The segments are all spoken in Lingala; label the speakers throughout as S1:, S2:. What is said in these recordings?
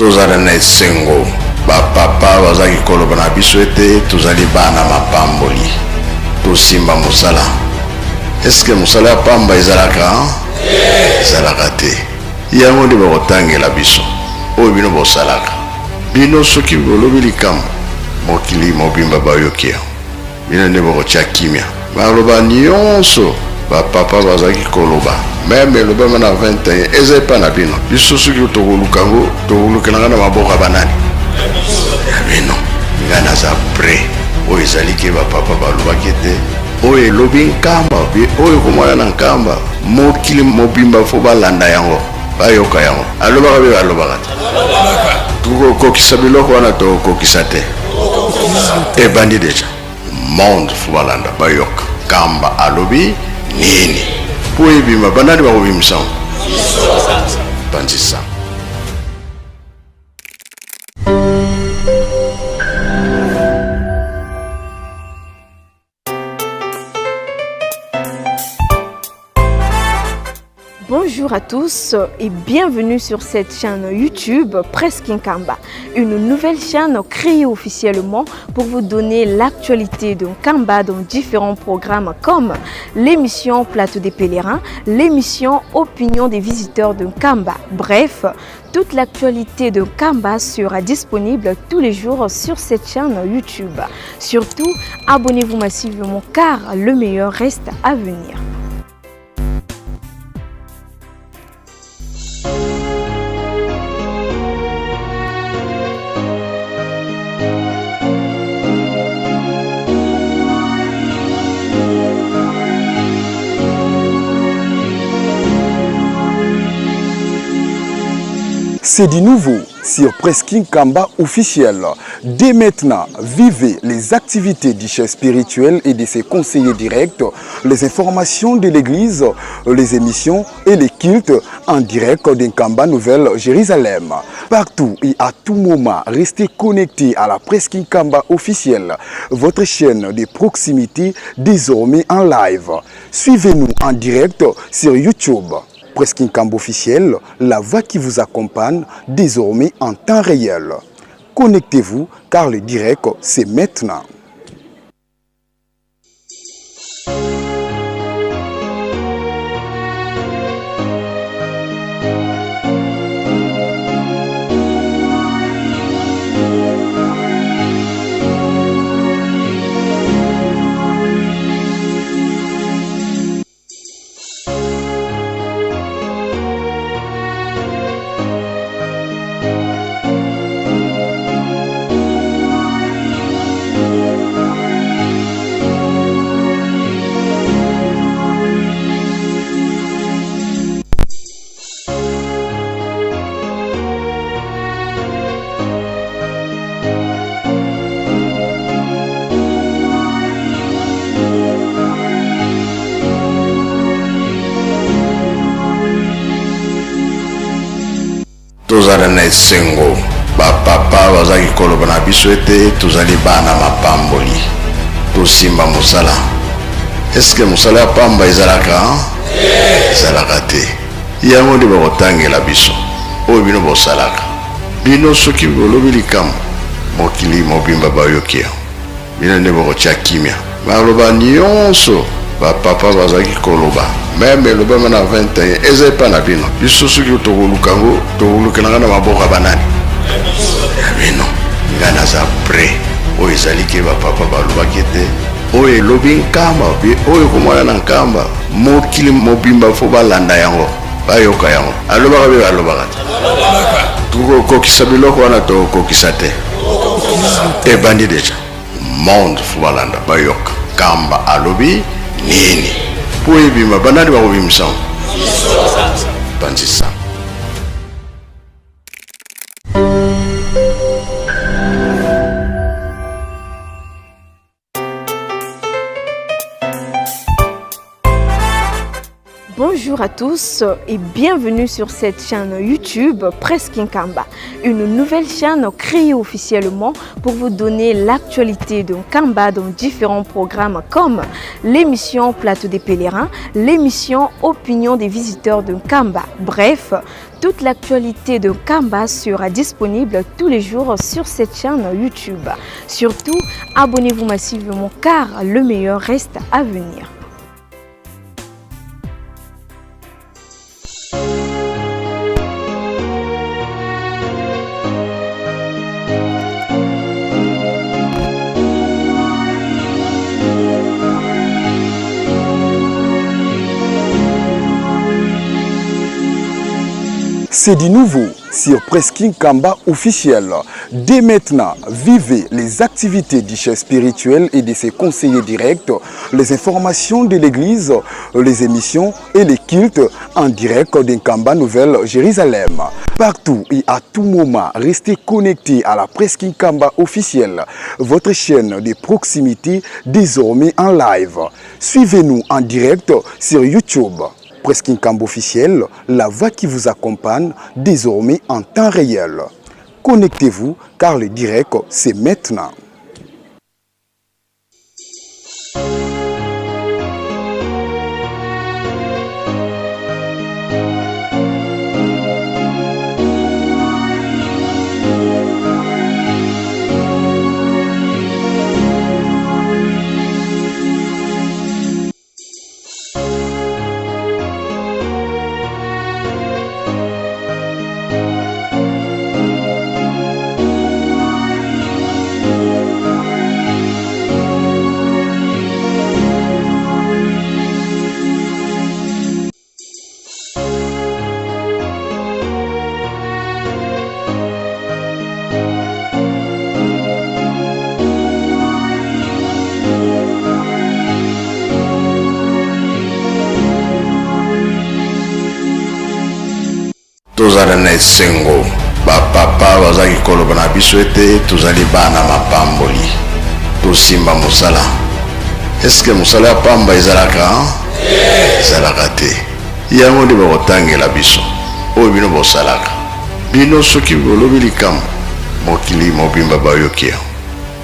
S1: Tozala na esengo. Ba papa bazalaki koloba na biso ete tozali bana mapamboli. Tosimba mosala. Est-ce que mosala ya pamba ezalaka? Ezalaka te. Yango nde bakotangela biso. Oyo bino bosalaka. Bino soki bolobi likambo, mokili mobimba bayoki yango. Bino nde bokotia kimia. Maloba nionso ba papa bazalaki koloba meme elobama na 21 eza epa na bino. Biso soki tokoluka yango tokolukela nga na maboko ya banani? Ya bino. Nga naza près. Oyo ezali ke ba papa balobaki ete oyo elobi Nkamba oyo ekomona na Nkamba mokili mobimba fo balanda yango bayoka yango. Alobaka be alobaka te. Tokokokisa biloko wana tokokokisa te. Ebandi deja. Monde fo balanda bayoka. Kamba alobi nini? Po ebima banani bakobimisa yango? Panzi sango.
S2: Bonjour à tous et bienvenue sur cette chaîne YouTube Presse Nkamba, une nouvelle chaîne créée officiellement pour vous donner l'actualité de Nkamba dans différents programmes comme l'émission Plateau des pèlerins, l'émission Opinion des visiteurs de Nkamba. Bref, toute l'actualité de Nkamba sera disponible tous les jours sur cette chaîne YouTube. Surtout, abonnez-vous massivement car le meilleur reste à venir.
S3: C'est du nouveau sur Presqu'île Nkamba officiel. Dès maintenant, vivez les activités du chef spirituel et de ses conseillers directs, les informations de l'église, les émissions et les cultes en direct d'Nkamba Nouvelle Jérusalem. Partout et à tout moment, restez connectés à la Presqu'île Nkamba officielle, votre chaîne de proximité désormais en live. Suivez-nous en direct sur YouTube. Presqu'île Nkamba officiel, la voix qui vous accompagne désormais en temps réel. Connectez-vous car le direct, c'est maintenant.
S1: Tozala na esengo. Ba papa bazalaki koloba na biso ete tozali bana mapamboli. Tosimba mosala. Est-ce que mosala ya pamba ezalaka? Ezalaka te. Yango nde bakotangela biso. Oyo bino bosalaka. Bino soki bolobi likambo, mokili mobimba bayoki yango. Bino nde bokotia kimia. Maloba nionso ba papa bazalaki koloba meme elobama na 21 eza epa na bino. Biso soki tokoluka yango tokolukela nga na maboko ya banani? Ya bino. Nga naza près. Oyo ezali ke ba papa balobaki ete oyo elobi Nkamba oyo ekomona na Nkamba mokili mobimba fo balanda yango bayoka yango. Alobaka be alobaka te. Tokokokisa biloko wana tokokokisa te. Ebandi deja. Monde fo balanda bayoka. Kamba alobi nini? Po ebima banani bakobimisa yango? Panzi sango.
S2: Bonjour. Bonjour à tous et bienvenue sur cette chaîne YouTube Presse Kinkamba, une nouvelle chaîne créée officiellement pour vous donner l'actualité de Nkamba dans différents programmes comme l'émission Plateau des pèlerins, l'émission Opinion des visiteurs de Nkamba. Bref, toute l'actualité de Nkamba sera disponible tous les jours sur cette chaîne YouTube. Surtout, abonnez-vous massivement car le meilleur reste à venir.
S3: C'est du nouveau sur Presking Kamba officiel. Dès maintenant, vivez les activités du chef spirituel et de ses conseillers directs, les informations de l'église, les émissions et les cultes en direct d'Nkamba Nouvelle Jérusalem. Partout et à tout moment, restez connectés à la Presking Kamba officielle, votre chaîne de proximité désormais en live. Suivez-nous en direct sur YouTube. Presking Kamba officiel, la voix qui vous accompagne désormais en temps réel. Connectez-vous car le direct, c'est maintenant.
S1: Tozala na esengo, bapapa bazalaki koloba na biso ete tozali bana mapamboli, tosimba mosala. Eske mosala ya pamba ezalaka? Ezalaka te. Yango nde bakotangela biso oyo bino bosalaka. Bino soki bolobi likambo, mokili mobimba bayoki yango.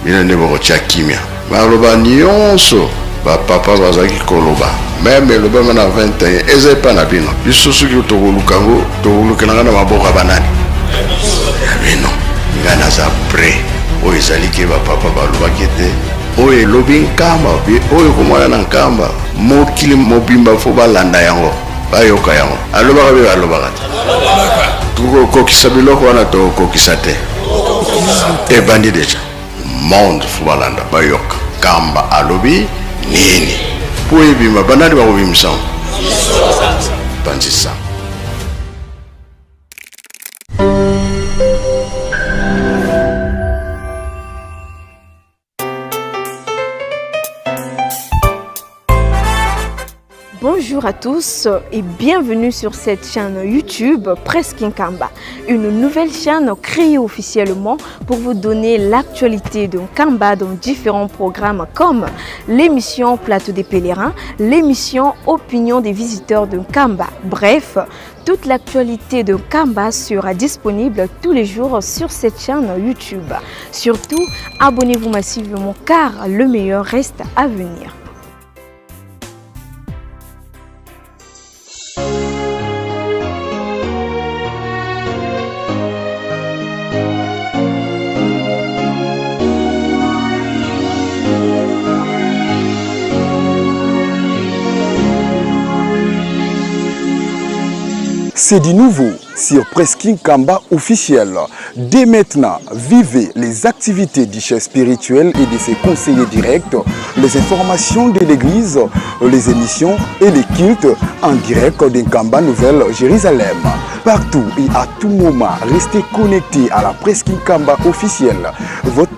S1: Bino nde bokotia kimia. Maloba nyonso ba papa bazalaki koloba meme elobama na 21 eza epa na bino. Biso soki tokoluka yango tokolukela nga na maboko ya banani? Ya bino. Nga naza prêt. Oyo ezali ke ba papa balobaki ete oyo elobi Nkamba oyo komona na Nkamba mokili mobimba fo balanda yango bayoka yango. Alobaka mpe balobaka te. Tokokokisa biloko wana tokokokisa te. Ebandi deja. Monde fo balanda bayoka Nkamba alobi nini po ebima. Banani bakobimisa yango? Panzisa.
S2: Bonjour à tous et bienvenue sur cette chaîne YouTube Presse Kinkamba, une nouvelle chaîne créée officiellement pour vous donner l'actualité de Nkamba dans différents programmes comme l'émission Plateau des pèlerins, l'émission Opinion des visiteurs de Nkamba. Bref, toute l'actualité de Nkamba sera disponible tous les jours sur cette chaîne YouTube. Surtout, abonnez-vous massivement car le meilleur reste à venir.
S3: C'est du nouveau sur Presking Kamba officiel. Dès maintenant, vivez les activités du chef spirituel et de ses conseillers directs, les informations de l'église, les émissions et les cultes en direct d'Nkamba Nouvelle Jérusalem. Partout et à tout moment, restez connectés à la Presking Kamba officielle. Votre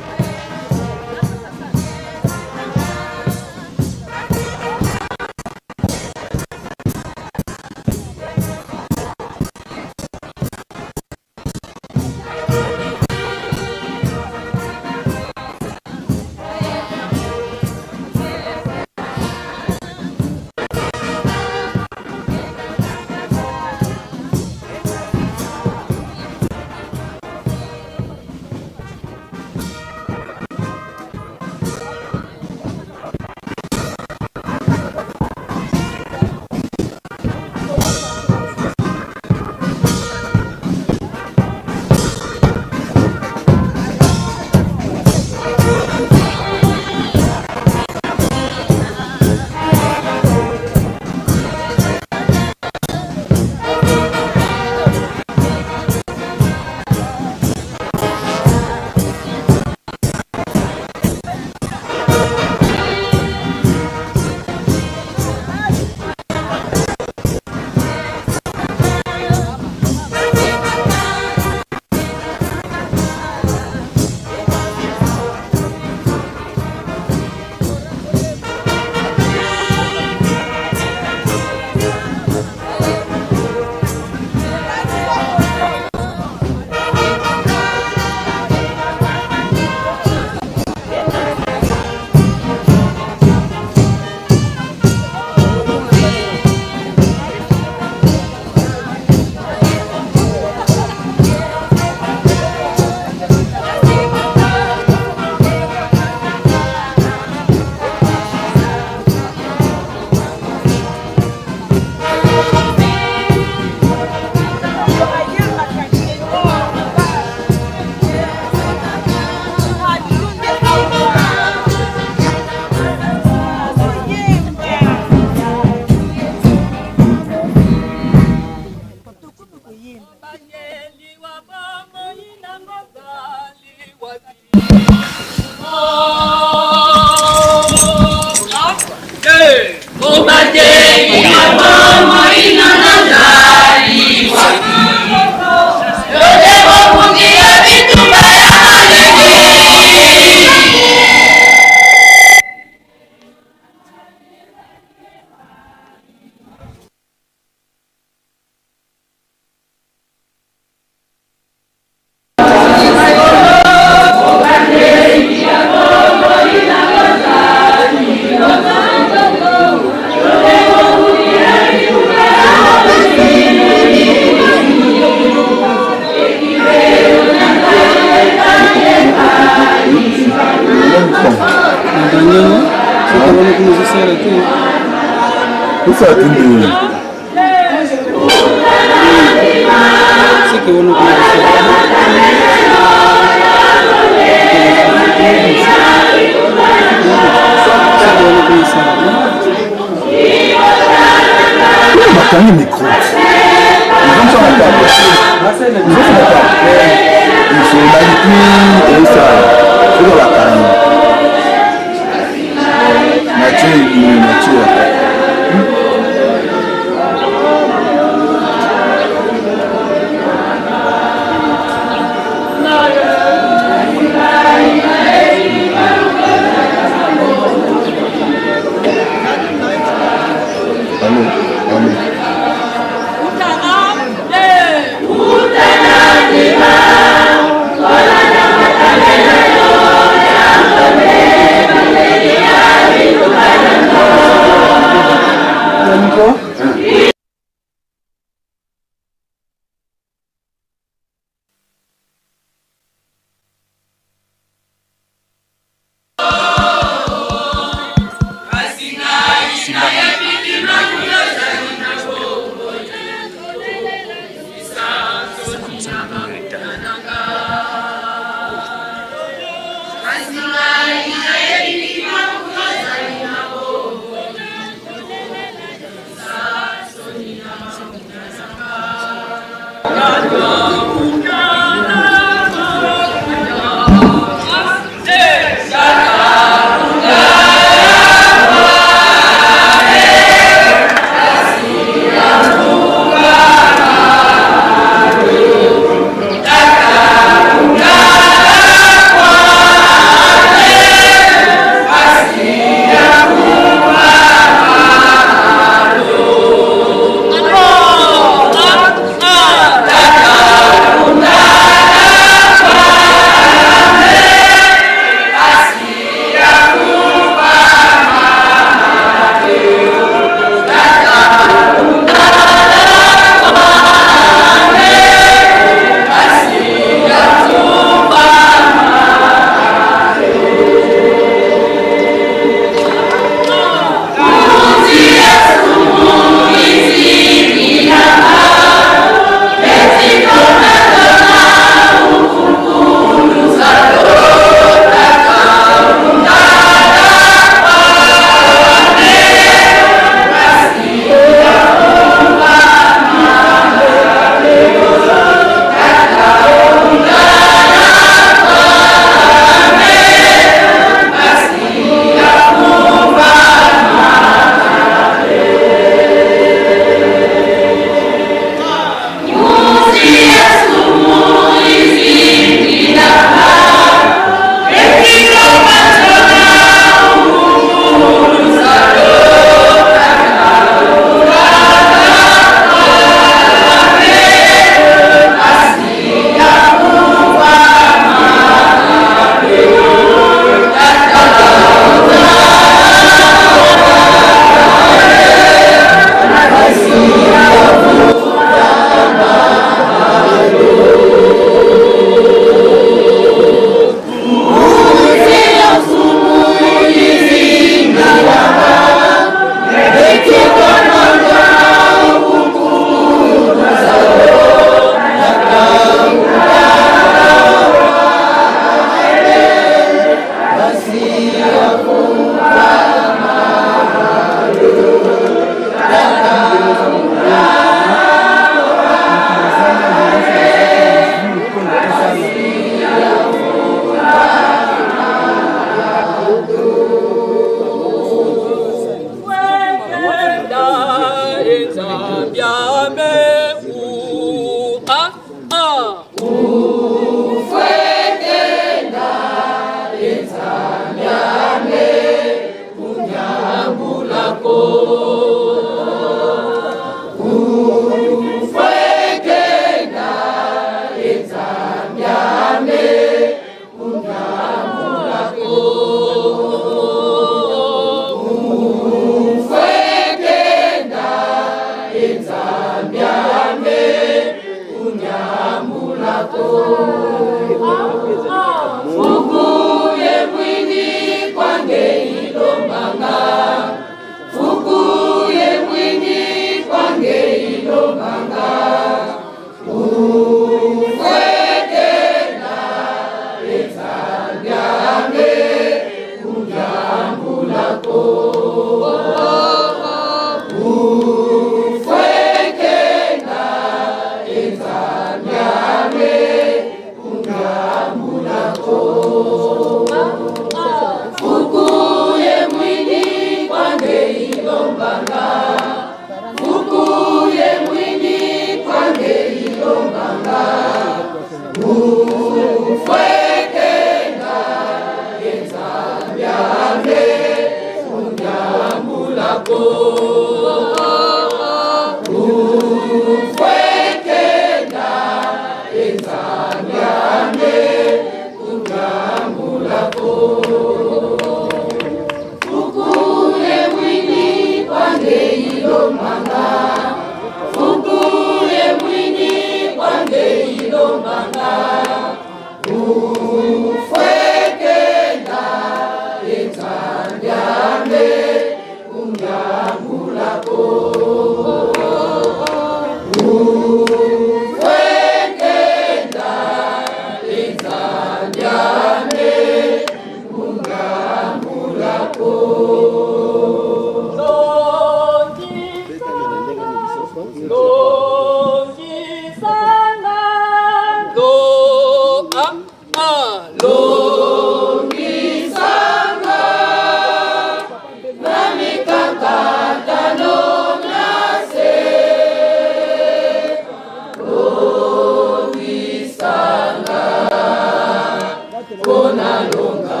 S4: nalonga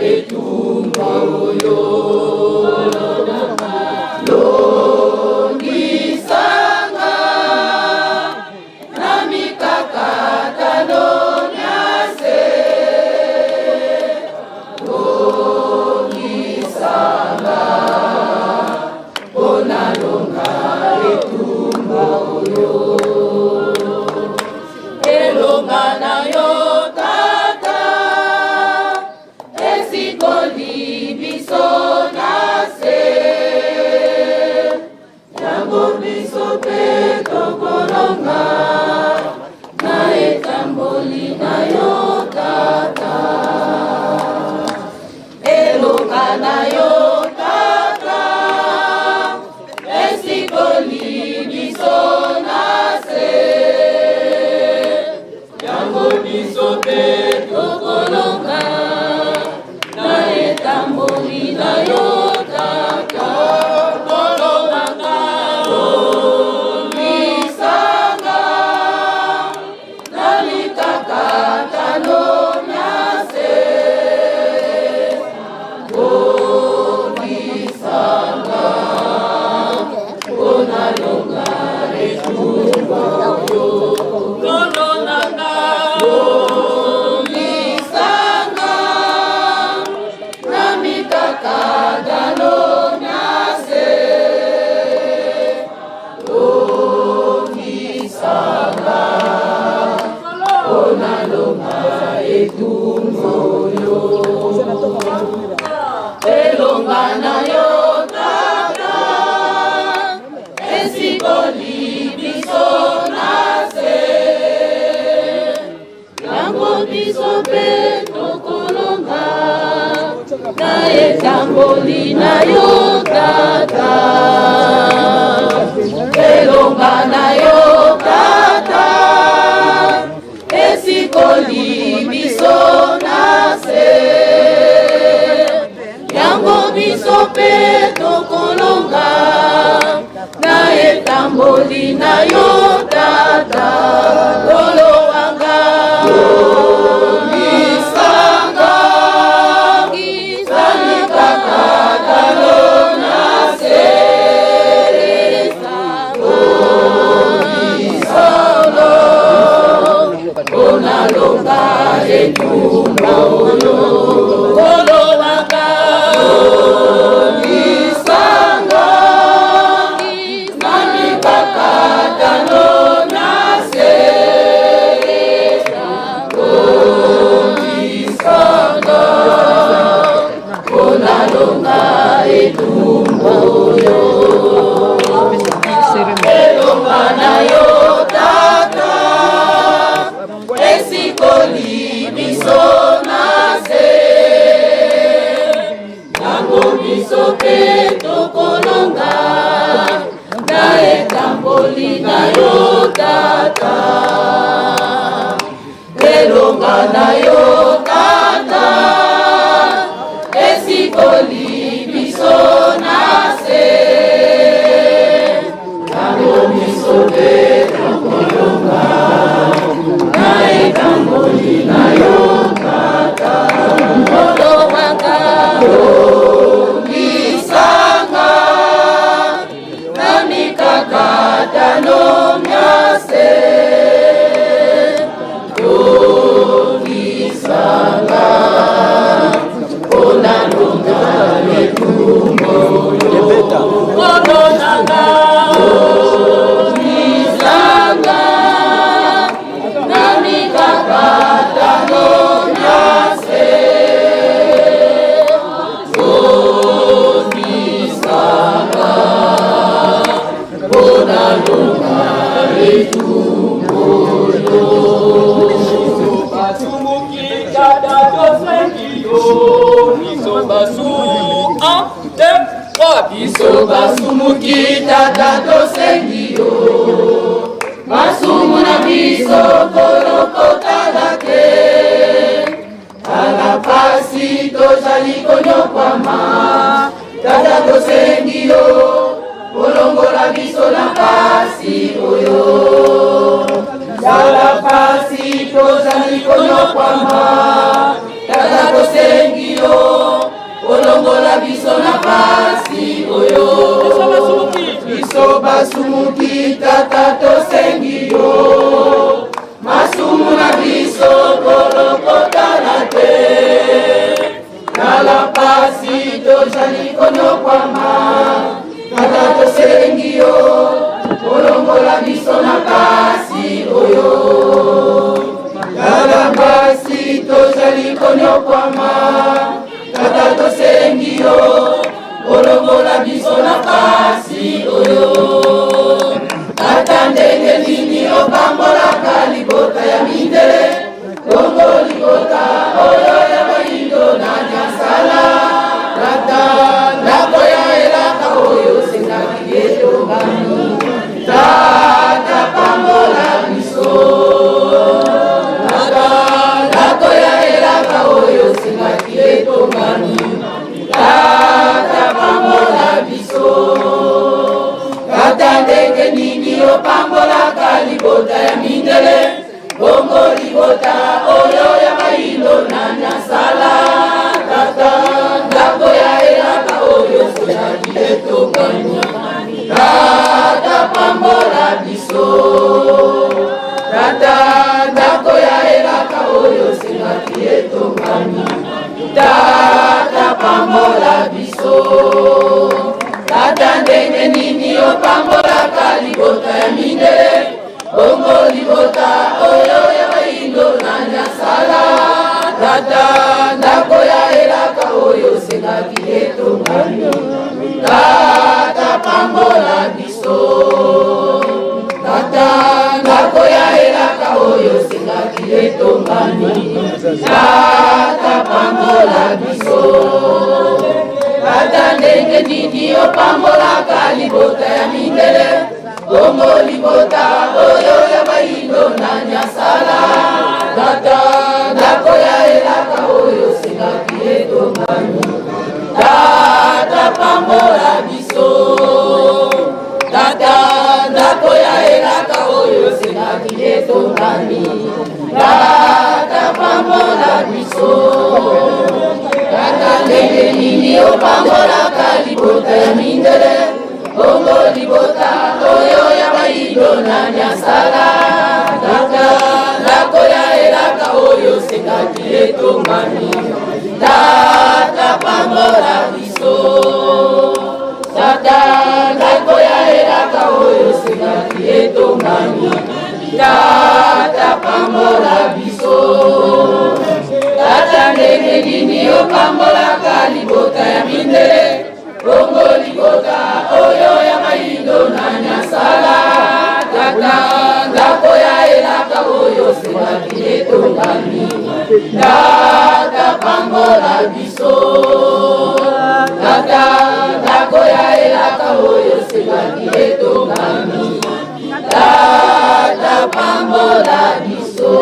S4: etumba oyo. Longisanga na mikakatano nyase. Longisanga mpo nalonga etumba oyo. Elonga na yo Tata esikoli biso na se. Yango biso mpe tokolonga na etamboli na yo Tata. Elonga na yo Tata esikoli biso na se. Yango biso mpe tokolonga na etamboli na yo Tata. Kolobaka lisanga na mikakatano nyase. Lisanga mpo nalonga etumba oyo. Nkolo na nga lisanga na mikakatano nyase. Lisanga mpo nalonga etumba oyo. Elonga na yo Tata esikoli biso na se. Yango biso mpe tokolonga na etamboli na yo Tata. Elonga na yo Tata esikoli biso na se. Yango biso mpe tokolonga na etamboli na yo Tata. Kolowanga lisanga na mikakatano na se. Lisanga mpo nalonga etumba oyo. Kolowanga lisanga na mikakatano na se. Lisanga mpo nalonga etumba oyo. Elonga na yo Tata esikoli biso na se. Yango biso mpe tokolonga na etamboli na yo Tata. Elonga na yo Tata esikoli biso na se. Yango biso mpe tokolonga na etamboli na yo Tata. Kolobaka lisanga na mikakatano nyase. Lisanga mpo nalonga etumba oyo. Nkolo na nga lisanga na mikakatano nyase. Lisanga mpo nalonga etumba oyo.
S5: Basumuki Tata tosengi yo biso basu 1 2 3.
S4: Biso basumuki Tata tosengi yo masumu na biso kolokotala te. Tala pasi tozali konyokwama Tata tosengi yo kolongola biso na pasi oyo. Tala pasi tozali konyokwama. Tata tosengi yo olongola biso na pasi oyo. Biso basumuki, Tata tosengi yo masumu na biso kolokotana te. Tala pasi tozali konyokwama, Tata tosengi yo olongola biso na pasi oyo. Tala pasi tozali konyokwama, Tata tosengi yo olongola biso na pasi oyo. Tata ndenge nini opambolaka libota ya mindele, bongo libota oyo ya bayindo nani asala? Tata ndako ya elaka oyo osengaki etongami, Tata pambola biso. Tata ndako ya elaka oyo osengaki etongami, Tata pambola biso. Tata ndenge nini opambolaka libota ya mindele, bongo libota oyo ya bayindo nani asala? Tata ndako ya elaka oyo osengaki etongami, Tata pambola biso. Tata ndako ya elaka oyo osengaki etongami, Tata pambola biso. Tata ndenge nini opambolaka libota ya mindele, bongo libota oyo ya bayindo nani asala? Tata ndako ya elaka oyo osengaki etongami, Tata pambola biso. Tata ndako ya elaka oyo osengaki etongami, Tata pambola biso. Tata ndenge nini opambolaka libota ya mindele, bongo libota oyo ya bayindo nani asala? Tata ndako ya elaka oyo osengaki etongami, Tata pambola biso. Tata ndako ya elaka oyo osengaki etongami, Tata pambola biso. Tata ndenge nini opambolaka libota ya mindele, bongo libota oyo ya bayindo nani asala? Tata ndako ya elaka oyo osengaki etongami, Tata pambola biso. Tata ndako ya elaka oyo osengaki etongami, Tata pambola biso. Tata ndenge nini opambolaka libota ya mindele, bongo libota oyo ya bayindo nani asala? Tata ndako ya elaka oyo osengaki etongami, Tata pambola biso. Tata ndako ya elaka oyo osengaki etongami, Tata pambola biso.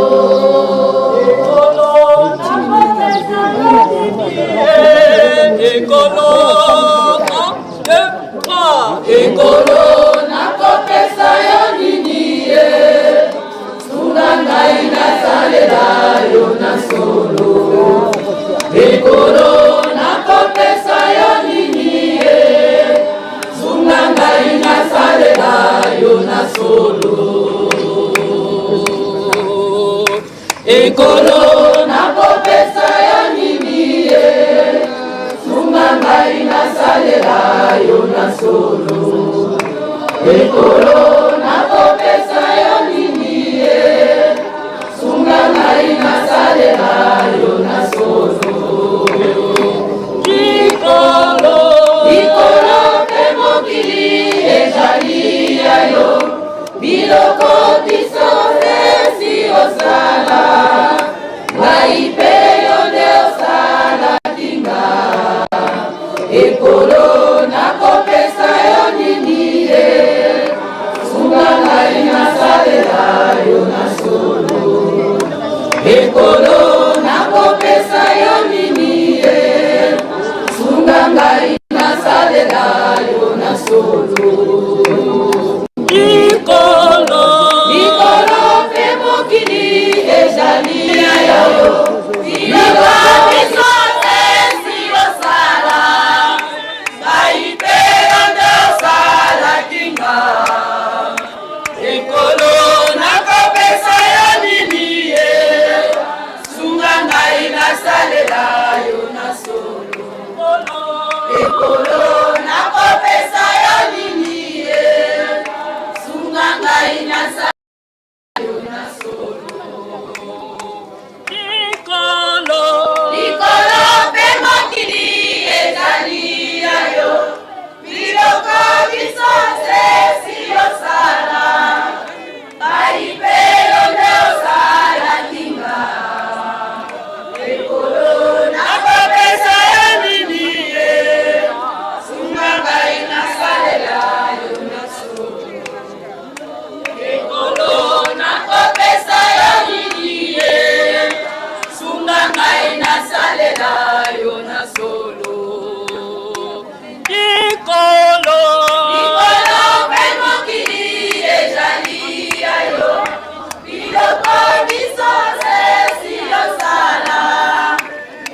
S5: Ekolo, 1, 2, 3.
S4: Ekolo nakopesa yo nini ye, sunga ngai nasalela yo na solo. Ekolo nakopesa yo nini ye, sunga ngai nasalela yo na solo. Ekolo nakopesa yo nini ye, sunga ngai nasalela yo na solo. Ekolo nakopesa yo nini ye, sunga ngai nasalela yo na solo.
S5: Likolo,
S4: Likolo mpe mokili ezali ya yo, biloko biso esi osala, ngai mpe yo nde osalaki nga. Ekolo nakopesa yo nini ye, solo. Likolo.
S6: Likolo mpe mokili ezali ya yo, biloko biso esi osala,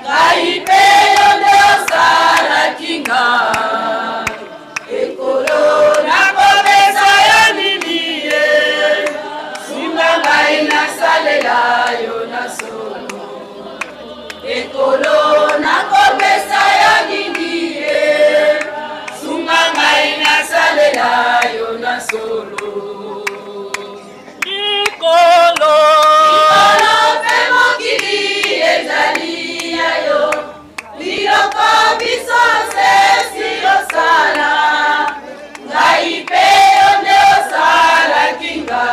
S6: ngai mpe yo nde osalaki nga. Ekolo nakopesa yo nini ye, sunga ngai nasalela yo na solo. Ekolo nakopesa yo nini ye, sunga ngai nasalela yo na solo.
S5: Likolo.
S6: Likolo mpe mokili ezali ya yo, biloko biso esi osala, ngai mpe yo nde osalaki nga.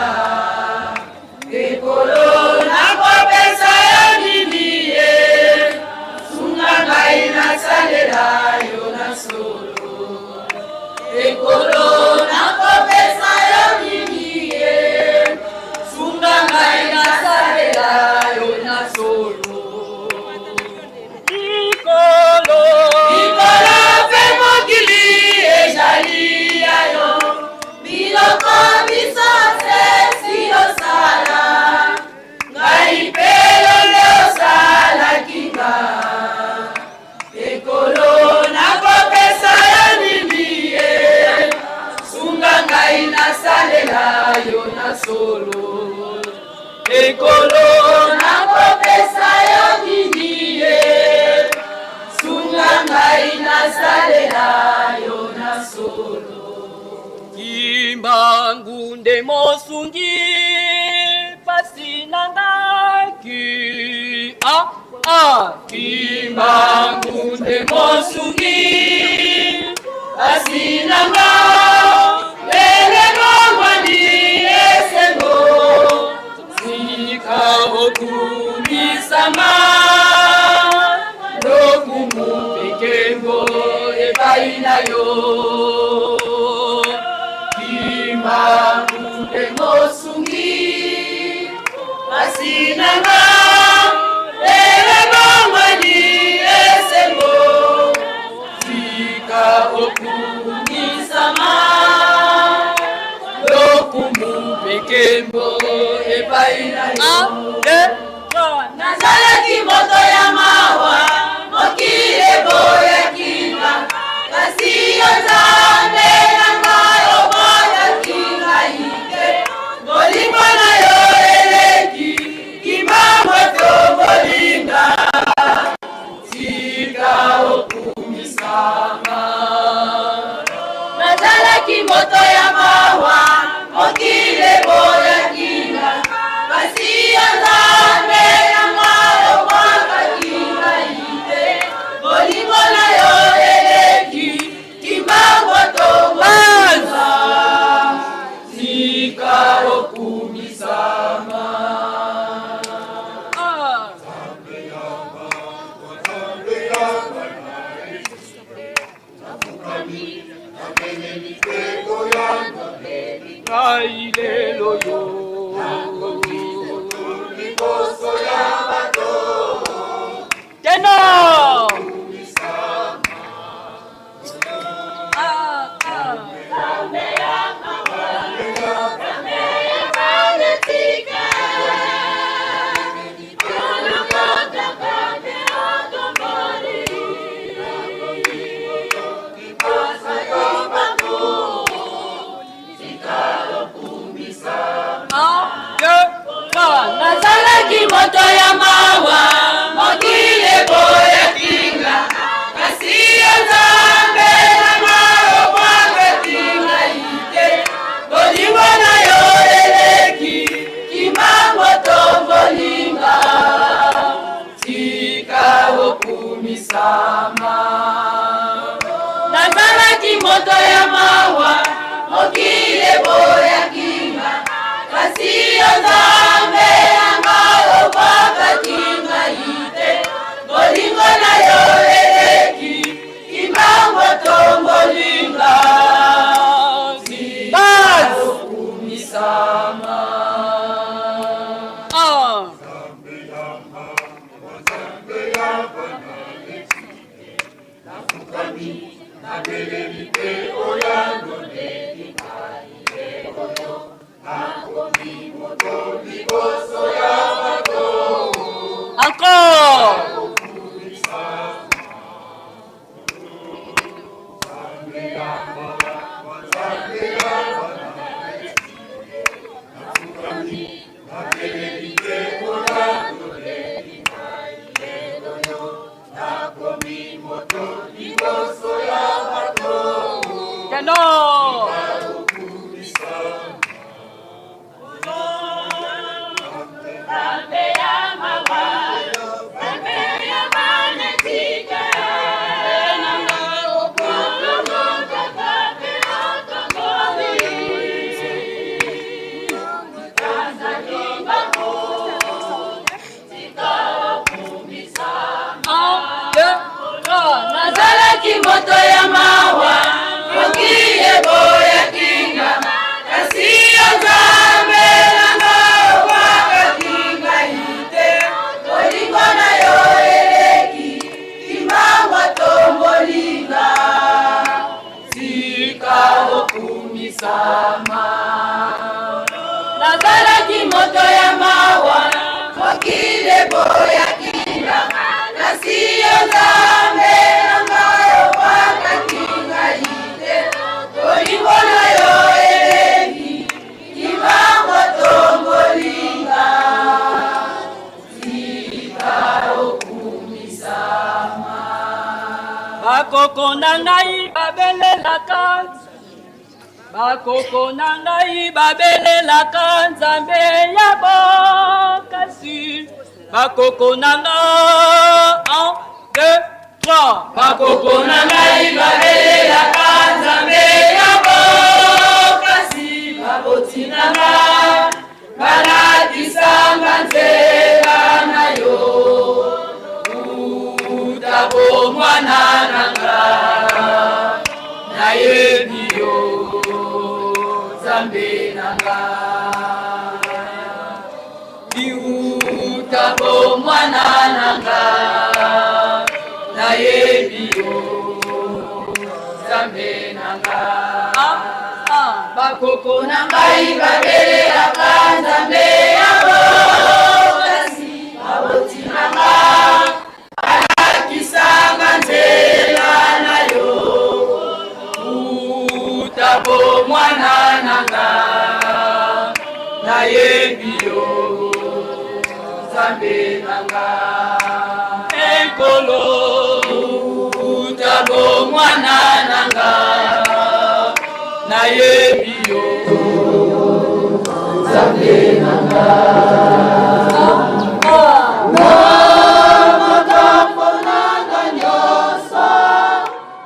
S6: Ekolo nakopesa yo nini ye, sunga ngai nasalela yo na solo. Ekolo nakopesa yo nini ye, sunga ngai nasalela yo na solo.
S5: Likolo.
S6: Likolo mpe mokili ezali ya yo, biloko biso esi osala, ngai mpe yo nde osalaki nga. Ekolo nakopesa yo nini ye, sunga ngai nasalela yo na solo. Ekolo nakopesa yo nini ye, sunga ngai nasalela yo na solo.
S5: Kimbangu nde mosungi pasi na ngai ah, ah.
S4: Kimbangu nde mosungi pasi na nga, lelo bongwani esengo, sika okumisama, lokumu mpe nkembo epai na yo. Kimbangu nde mosungi pasi na nga, lelo bongwani esengo, sika okumisama, lokumu mpe nkembo epai na yo.
S5: Un, deux, trois.
S6: Nazalaki moto ya mawa, mokili eboyaki nga, kasi yo Nzambe na ngai oboyaki ngai te. Bolingo na yo eleki kimbango tobolinga,
S4: tika okumisama.
S6: Nazalaki moto ya mawa, mokili eboyaki nga, kasi yo Nzambe na ngai obwakaki ngai te. Bolingo na yo eleki kimbango tobolinga,
S4: tika okumisama.
S5: Ah. Ngai lelo yo. Ténor. Ah, ah. Un, deux, trois.
S6: Nazalaki moto ya mawa, mokili eboyaki nga, kasi yo Nzambe na ngai obwakaki ngai te. Bolingo na yo eleki kimbango tombolinga,
S4: tika okumisama.
S6: Nazalaki moto ya mawa, mokili eboyaki nga, kasi yo Nzambe na ngai obwakaki ngai te. Bolingo na yo eleki kimbango tombolinga,
S4: tika
S5: Base.
S4: okumisama.
S5: Un.
S6: Nabeleli te oyanoleli ngai lelo nakomi moto liboso ya bato.
S5: Encore. Ténor. Un, deux, trois.
S6: Nazalaki moto ya mawa, mokili eboyaki nga, kasi yo Nzambe na nga obwakaki ngai te. Bolingo na yo eleki kimbangu atomboli nga, tika okumisama. Nazalaki moto ya mawa, mokili eboyaki nga, kasi yo Nzambe na ngai obwakaki ngai te. Bolingo na yo eleki kimbangu atomboli nga, tika okumisama.
S5: Bakoko na ngai babelelaka, bakoko na ngai babelelaka Nzambe ya bokasi. Bakoko na nga, 1, 2, 3.
S6: Bakoko na ngai babelelaka Nzambe ya bokasi, baboti na nga balakisanga nzela na yo uta bomwana na nga nayebi yo Nzambe na nga biuta bomwana na nga nayebi yo Nzambe na nga.
S5: Ah, ah.
S6: Bakoko na ngai babelelaka Nzambe ya bokasi, baboti na nga balakisanga nzela na yo uta bomwana na nga nayebi yo Nzambe na nga.
S5: Ekolo.
S6: Uta bomwana na nga nayebi yo Nzambe na nga. Na makambo na nga nyonso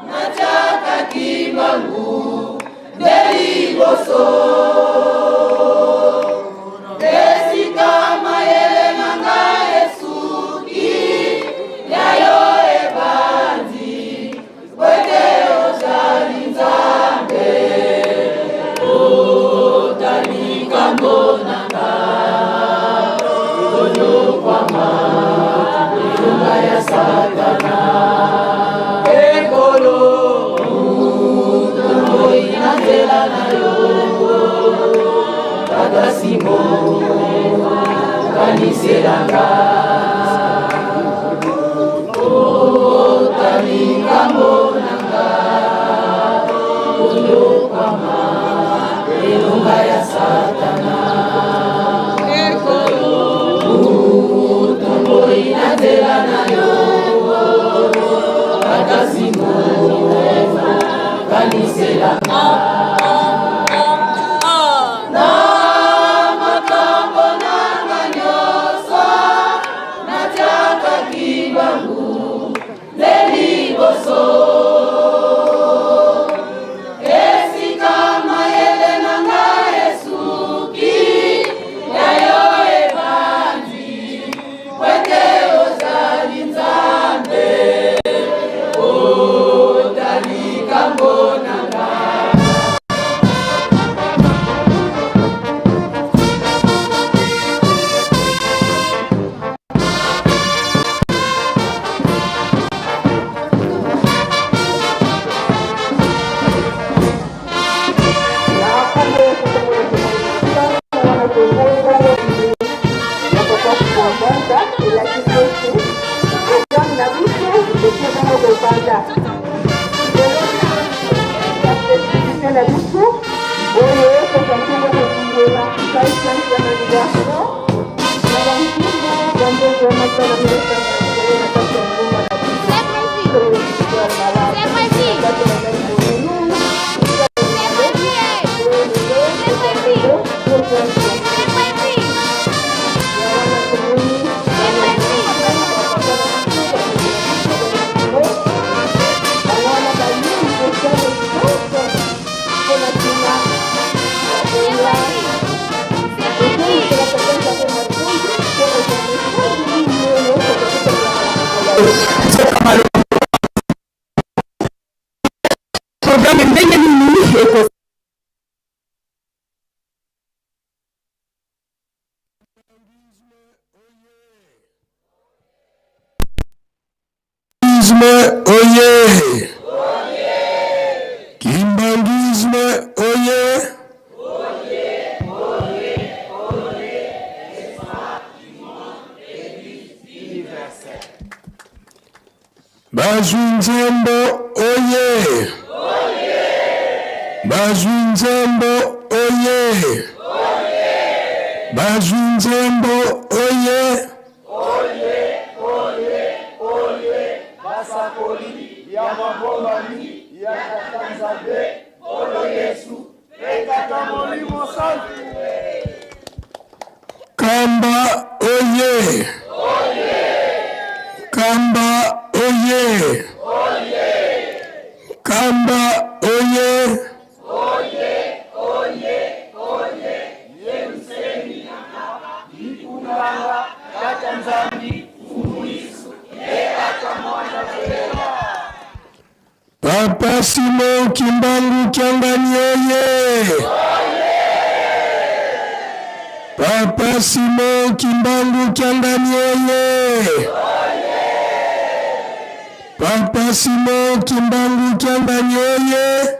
S6: natiaka kimbangu nde liboso, esika mayele na nga esuki, ya yo ebandi, po ete ozali Nzambe otali likambo na nga.
S7: Programme ndenge nini eko
S8: Kimbanguisme oye! Kimbanguisme oye! Bazwi nzembo oye! Bazwi nzembo oye! Bazwi nzembo oye!
S6: Oye, oye, oye, basakoli ya mabombami ya Tata Nzambe, Nkolo Yesu, mpe Tata Molimo Santu.
S8: Kamba oye! Kamba oye! Kamba oye!
S6: Oye, oye, oye, Yelusemi, Likunanga, Tata Nzambi, Mfumu Yesu, mpe Tata Mwana Velela.
S8: Papa Simon Kimbangu Kiangani oye! Papa Simon Kimbangu Kiangani oye! Papa Simon Kimbangu Kiangani oye!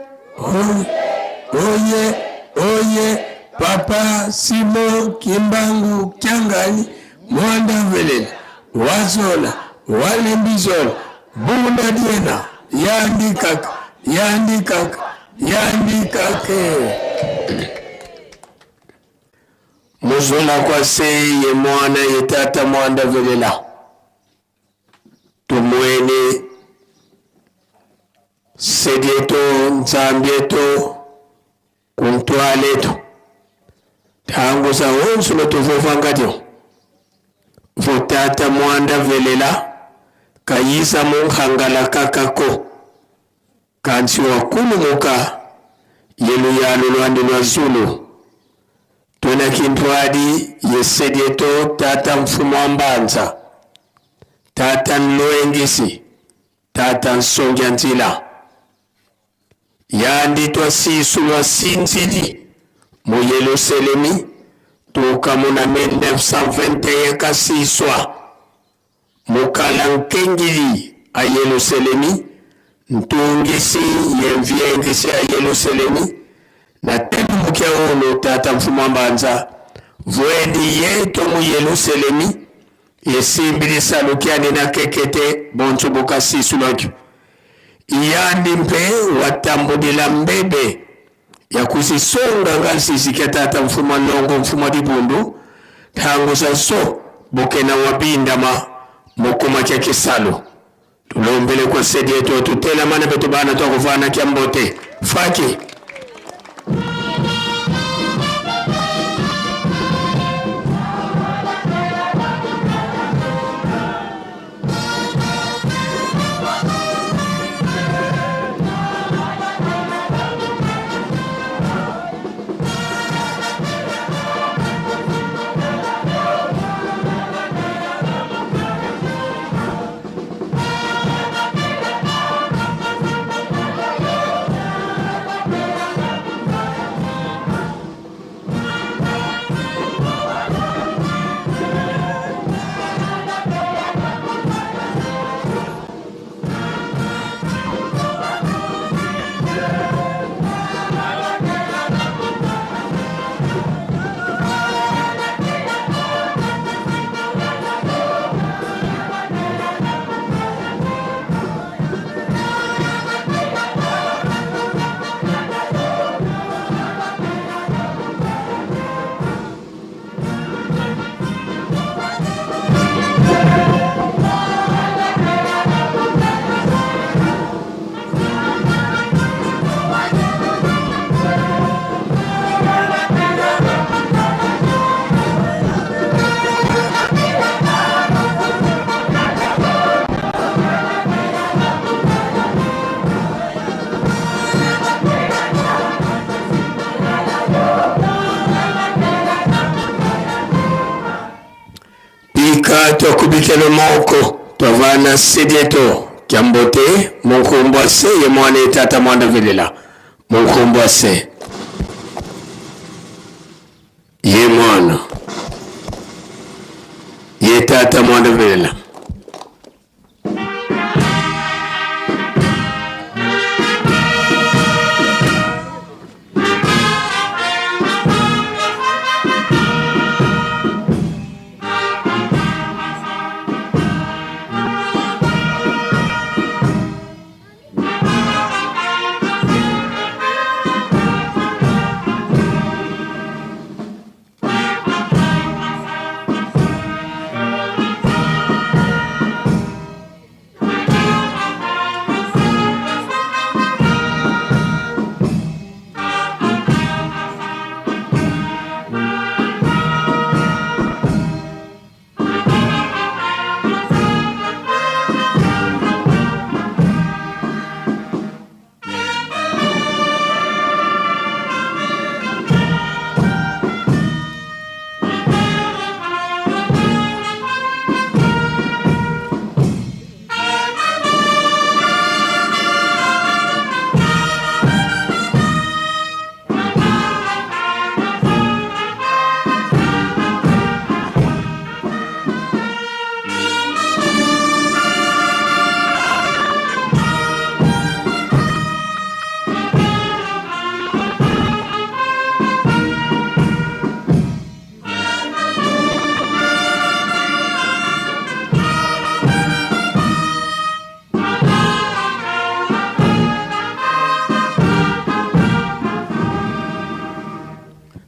S8: Oye, oye, Papa Simon Kimbangu Kiangani Mwanda Velela Wazola Walembizola Bunda Diena Yandi kaka Yandi kaka Yandi kake Muzola kwa se ye mwana ye tata Mwanda Velela Tumwene Sedieto Nzambieto Kuntwaletu Tangu za onso lotuvovangadio Votata Mwanda Velela Kayiza Munhangala Kakako Kansi wakulumuka Yeluyalo lwandi lwa Zulu Twena Kintwadi Yesedieto Tata Mfumu wa Mbanza Tata Nlwengisi Tata Nsongia Nzila Yandi twasisu lwa sinzili mu Yeluselemi tukamuna 1921 kasiswa mukala nkengili a Yeluselemi ntungisi ye mviengisi a Yeluselemi na telu mukia unu Tata Mfumu wa Mbanza vuendi yetu mu Yeluselemi yesimbilisa lukiani na kekete bonso bukasisu lwakyo Iyandi mpe watambudila mbebe ya kuzisonga nga nsisi kia Tata Mfumu wa Ndongo Mfumu wa Dibundu tangu za so bukena wabindama mukuma kia kisalu tulombele kwa sedi yetu tutelamana betu bana twakuvana kia mbote faki. Tubikele moko twavana sedieto kya mbote munkumbwa se ye mwana ye tata mwanda velela munkumbwa se ye mwana ye tata mwanda velela.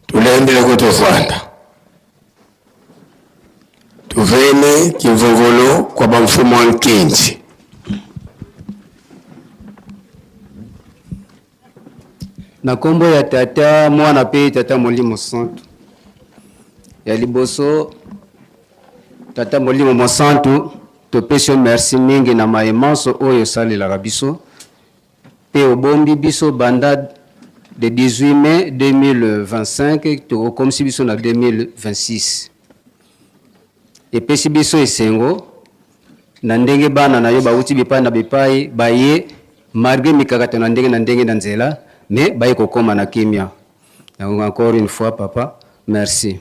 S8: Tulembele kutofanda tuvene kimvumvulu kwa bamfumu wa nkinzi.
S9: Na nkombo ya Tata, Mwana mpe Tata Molimo Santu. Ya liboso, Tata Molimo Mosantu, topesi yo merci mingi na maye manso oyo osalelaka biso mpe obombi biso banda de 18 mai 2025 to okomisi biso na 2026. Epesi biso esengo na ndenge bana na yo bawuti bipai na bipai baye malgre mikakatano ya ndenge na ndenge na nzela mais baye kokoma na kimia. Donc encore une fois papa merci.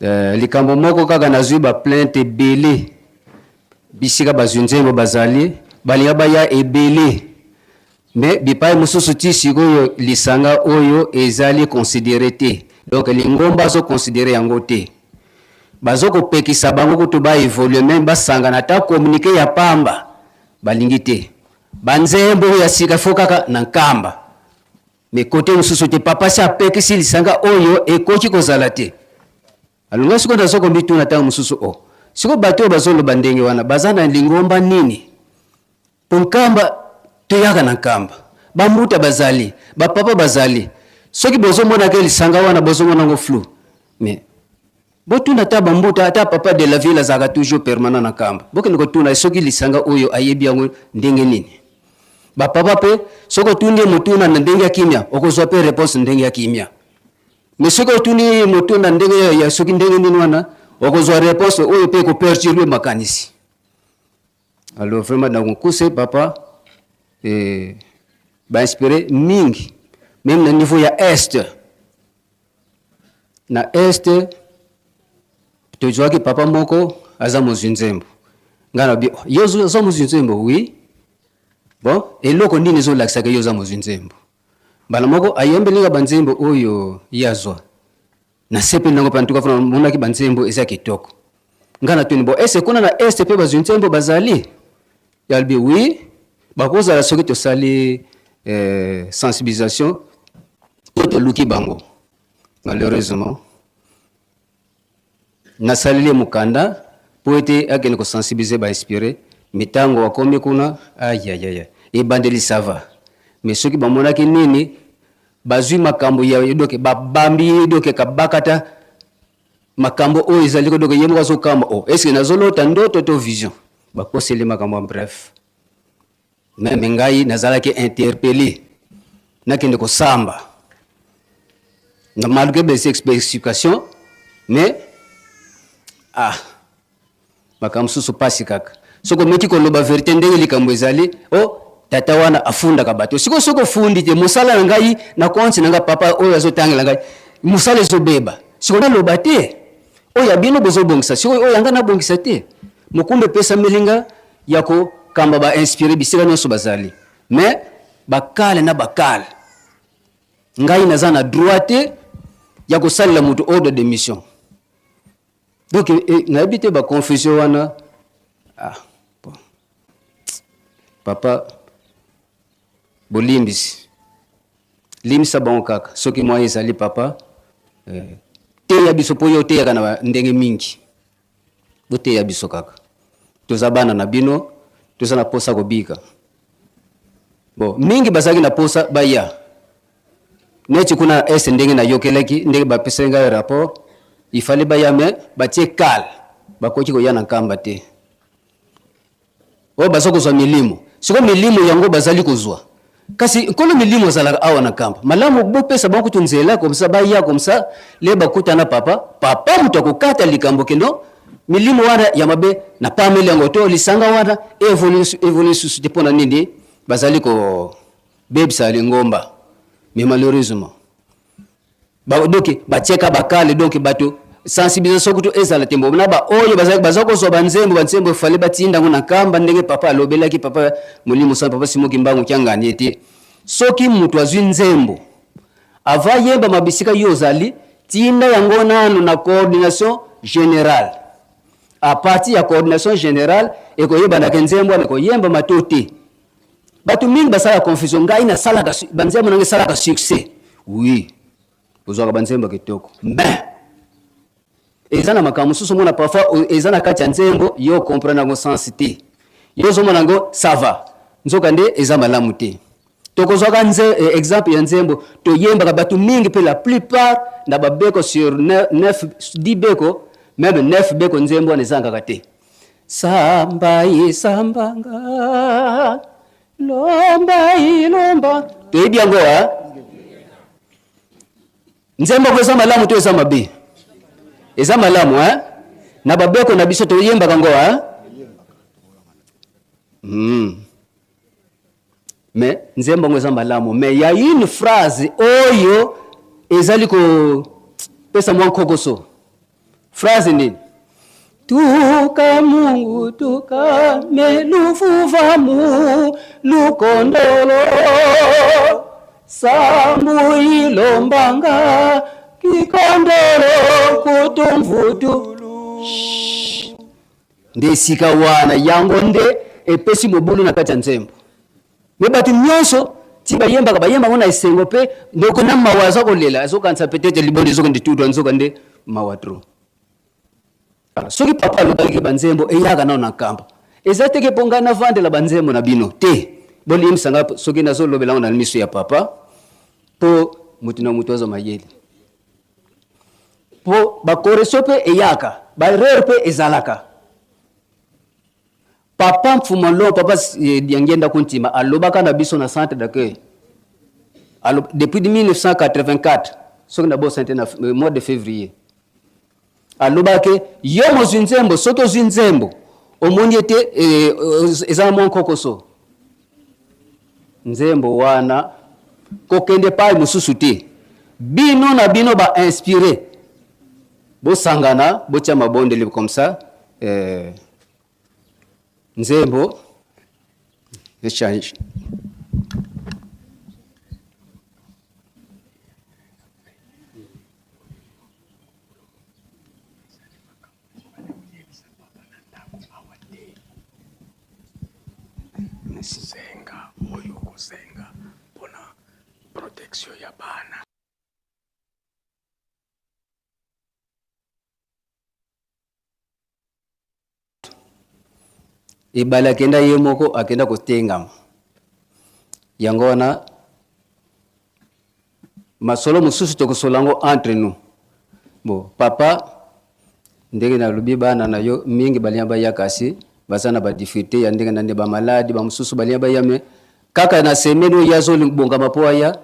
S9: Euh, likambo moko kaka nazwi ba plainte ebele bisika bazwi nzembo bazali balinga baya ebele mais bipai mosusu ti sikoyo lisanga oyo ezali considere te donc lingomba azo considere yango te bazo kopekisa bango kutu ba evolue meme basangana ata communique ya pamba balingi te banzembo ya sika fo kaka na nkamba mais kote mosusu te papa si apekisi lisanga oyo ekoki kozala te alonga sikoyo nazo komituna ntango mosusu o oh. sikoyo bato oyo bazoloba ndenge wana baza na lingomba nini Po Nkamba toyaka na Nkamba. Ba mbuta bazali, ba papa bazali. Soki bozo mona ke lisanga wana bozo mona ngo flou. Mais botuna ata ba mbuta ata papa de la ville azalaka toujours permanent na Nkamba. Bokende kotuna soki lisanga oyo ayebi yango ndenge nini. Ba papa pe soki otuni ye motuna na ndenge ya kimia okozwa pe reponse ndenge ya kimia. Mais soki otuni ye motuna ndenge ya soki ndenge nini wana okozwa reponse oyo pe ekoperturbe makanisi. Alors vraiment na mokuse papa eh, ba inspiré mingi même na niveau ya est na est tozwaki papa moko aza mozwi nzembo ngai nabi oh, yo oza mozwi nzembo oui bon eloko nini ezolakisaka yo oza mozwi nzembo mbala moko ayembeli nga banzembo oyo ye azwa Nasepeli nango pe en tout cas na monaki ba nzembo eza kitoko. Nga na tuni bon est-ce kuna na est pe bazwi nzembo bazali? Ya alobi oui bakozala soki tosali eh, sensibilisation to toluki bango. Malheureusement nasaleli ye mokanda mpo ete akende kosensibilize ba inspire mais ntango akomi kuna ayayaya ebandeli sava mais soki bamonaki nini Bazui makambo ya donc ba bambi ye donc kabakata makambo oyo ezali ko donc ye moko azo kamwa oh est ce que nazo lota ndoto to vision bakoseli makambo en bref meme ngai nazalaki interpellé nakende kosamba na malgré mes explications mais ah. Makambo mosusu pasi kaka. Soki omeki koloba verite ndenge likambo ezali, oh tata wana afundaka bato. Sikoyo soki ofundi te, mosala na ngai na compte na ngai papa oyo azotangela ngai, mosala ezobeba. Sikoyo naloba te. Oyo ya bino bozobongisa, sikoyo oyo ya ngai nabongisa te. Mokumba epesameli nga ya kokamba ba inspire bisika nyonso bazali. Mais bakale na bakale. Ngai naza na droit te ya kosalela moto ordre de mission. Donc eh, nayebi te ba confusion wana. Ah, bon. Papa bolimbisi. Limbisa bango kaka soki mwa ezali papa eh, teya biso mpo yo oteyaka na ndenge mingi. Boteya biso kaka. Toza bana na bino, toza na posa kobika. Bon, mingi bazalaki na posa baya. Neti kuna na est ndenge nayokelaki, ndenge bapesaki ngai rapport, il fallait baya mais batie kal, bakoki koya na Nkamba te. Oyo baza kozwa milimo. Sikoyo milimo yango bazali kozwa. Kasi nkolo milimo azalaka awa na Nkamba. Malamu bopesa bango kutu nzela comme ça baya comme ça le bakutana papa, papa moto akokata likambo ke non milimo wana ya mabe na pameli yango to lisanga wana evolue susu te pona nini bazali kobebisa lingomba. Mais malheureusement ba, donc batiaka bakale donc bato sensibilisation kutu ezala te mbo na baoyo baza kozwa banzembo banzembo efale batinda yango na nkamba ndenge papa alobelaki papa molimo sana papa Simon Kimbangu Kiangani ete soki moto azwi nzembo ava yembama bisika yo ozali tinda yango nanu na coordination générale à partir ya coordination générale ekoyebanaka nzembo wana ekoyembama to te Bato mingi basalaka confusion, ngai nasalaka banzembo nanga esalaka succès. Oui, ozwaka banzembo kitoko, mais eza na makambo mosusu omona parfois eza na kati ya nzembo yo comprendre yango sens te, yo ozomona yango ça va, nzoka nde eza malamu te. Tokozwaka nze, eh, exemple ya nzembo toyembaka bato mingi mpe la plupart na babeko sur 9 10 beko meme 9 beko nzembo wana ezangaka te. Samba isambanga lomba ilomba. Toyebi yango eh? Nzembo yango eza malamu to eza mabe? Eza malamu eh? Na babeko na biso toyembaka yango eh? Mm. Mais nzembo yango eza malamu mais ya une phrase oyo ezali kopesa mwa nkokoso. Phrase nini? Tuka Mungu tuka meluvuvamu lukondolo sambu ilombanga kikondolo kutumvutu. Nde esika wana yango nde epesi mobulu na kati ya nzembo. Me bato nyonso ti bayembaka bayemba yango na esengo mpe ndeko na mawa aza kolela azokanisa peut-être libonde ezokende tutwa nzoka nde mawa trop. Soki papa alobaki banzembo eyaka nao na nkamba eza teke mpo ngai navandela banzembo na bino te. Bolimbisa ngai soki nazolobela yango na miso ya papa mpo moto na moto azwa mayele mpo bakoreso mpe eyaka baerreur mpe ezalaka. Papa Mfuma Longo, papa eh, Diangienda Kuntima alobaka na biso na centre d'accueil depuis 1984 soki nabosani te na euh, mois de février alobaka ke yo mozwi nzembo soki ozwi nzembo omoni ete eh, eza na mwa nkokoso nzembo wana kokende epai mosusu te bino na bino ba inspire bosangana botia mabondeli comme ça eh, nzembo echange
S8: Senga oyo okosenga mpona protection ya bana.
S9: Ebale akenda ye moko akenda kotengama. Yango wana masolo mosusu tokosola yango entre nous. Bon, papa ndenge nalobi bana na yo mingi balinga baya kasi baza na ba difficulté ya ndenge na nde ba maladi ba mosusu balinga baya me kaka na semaine oyo ye azobongama mpo aya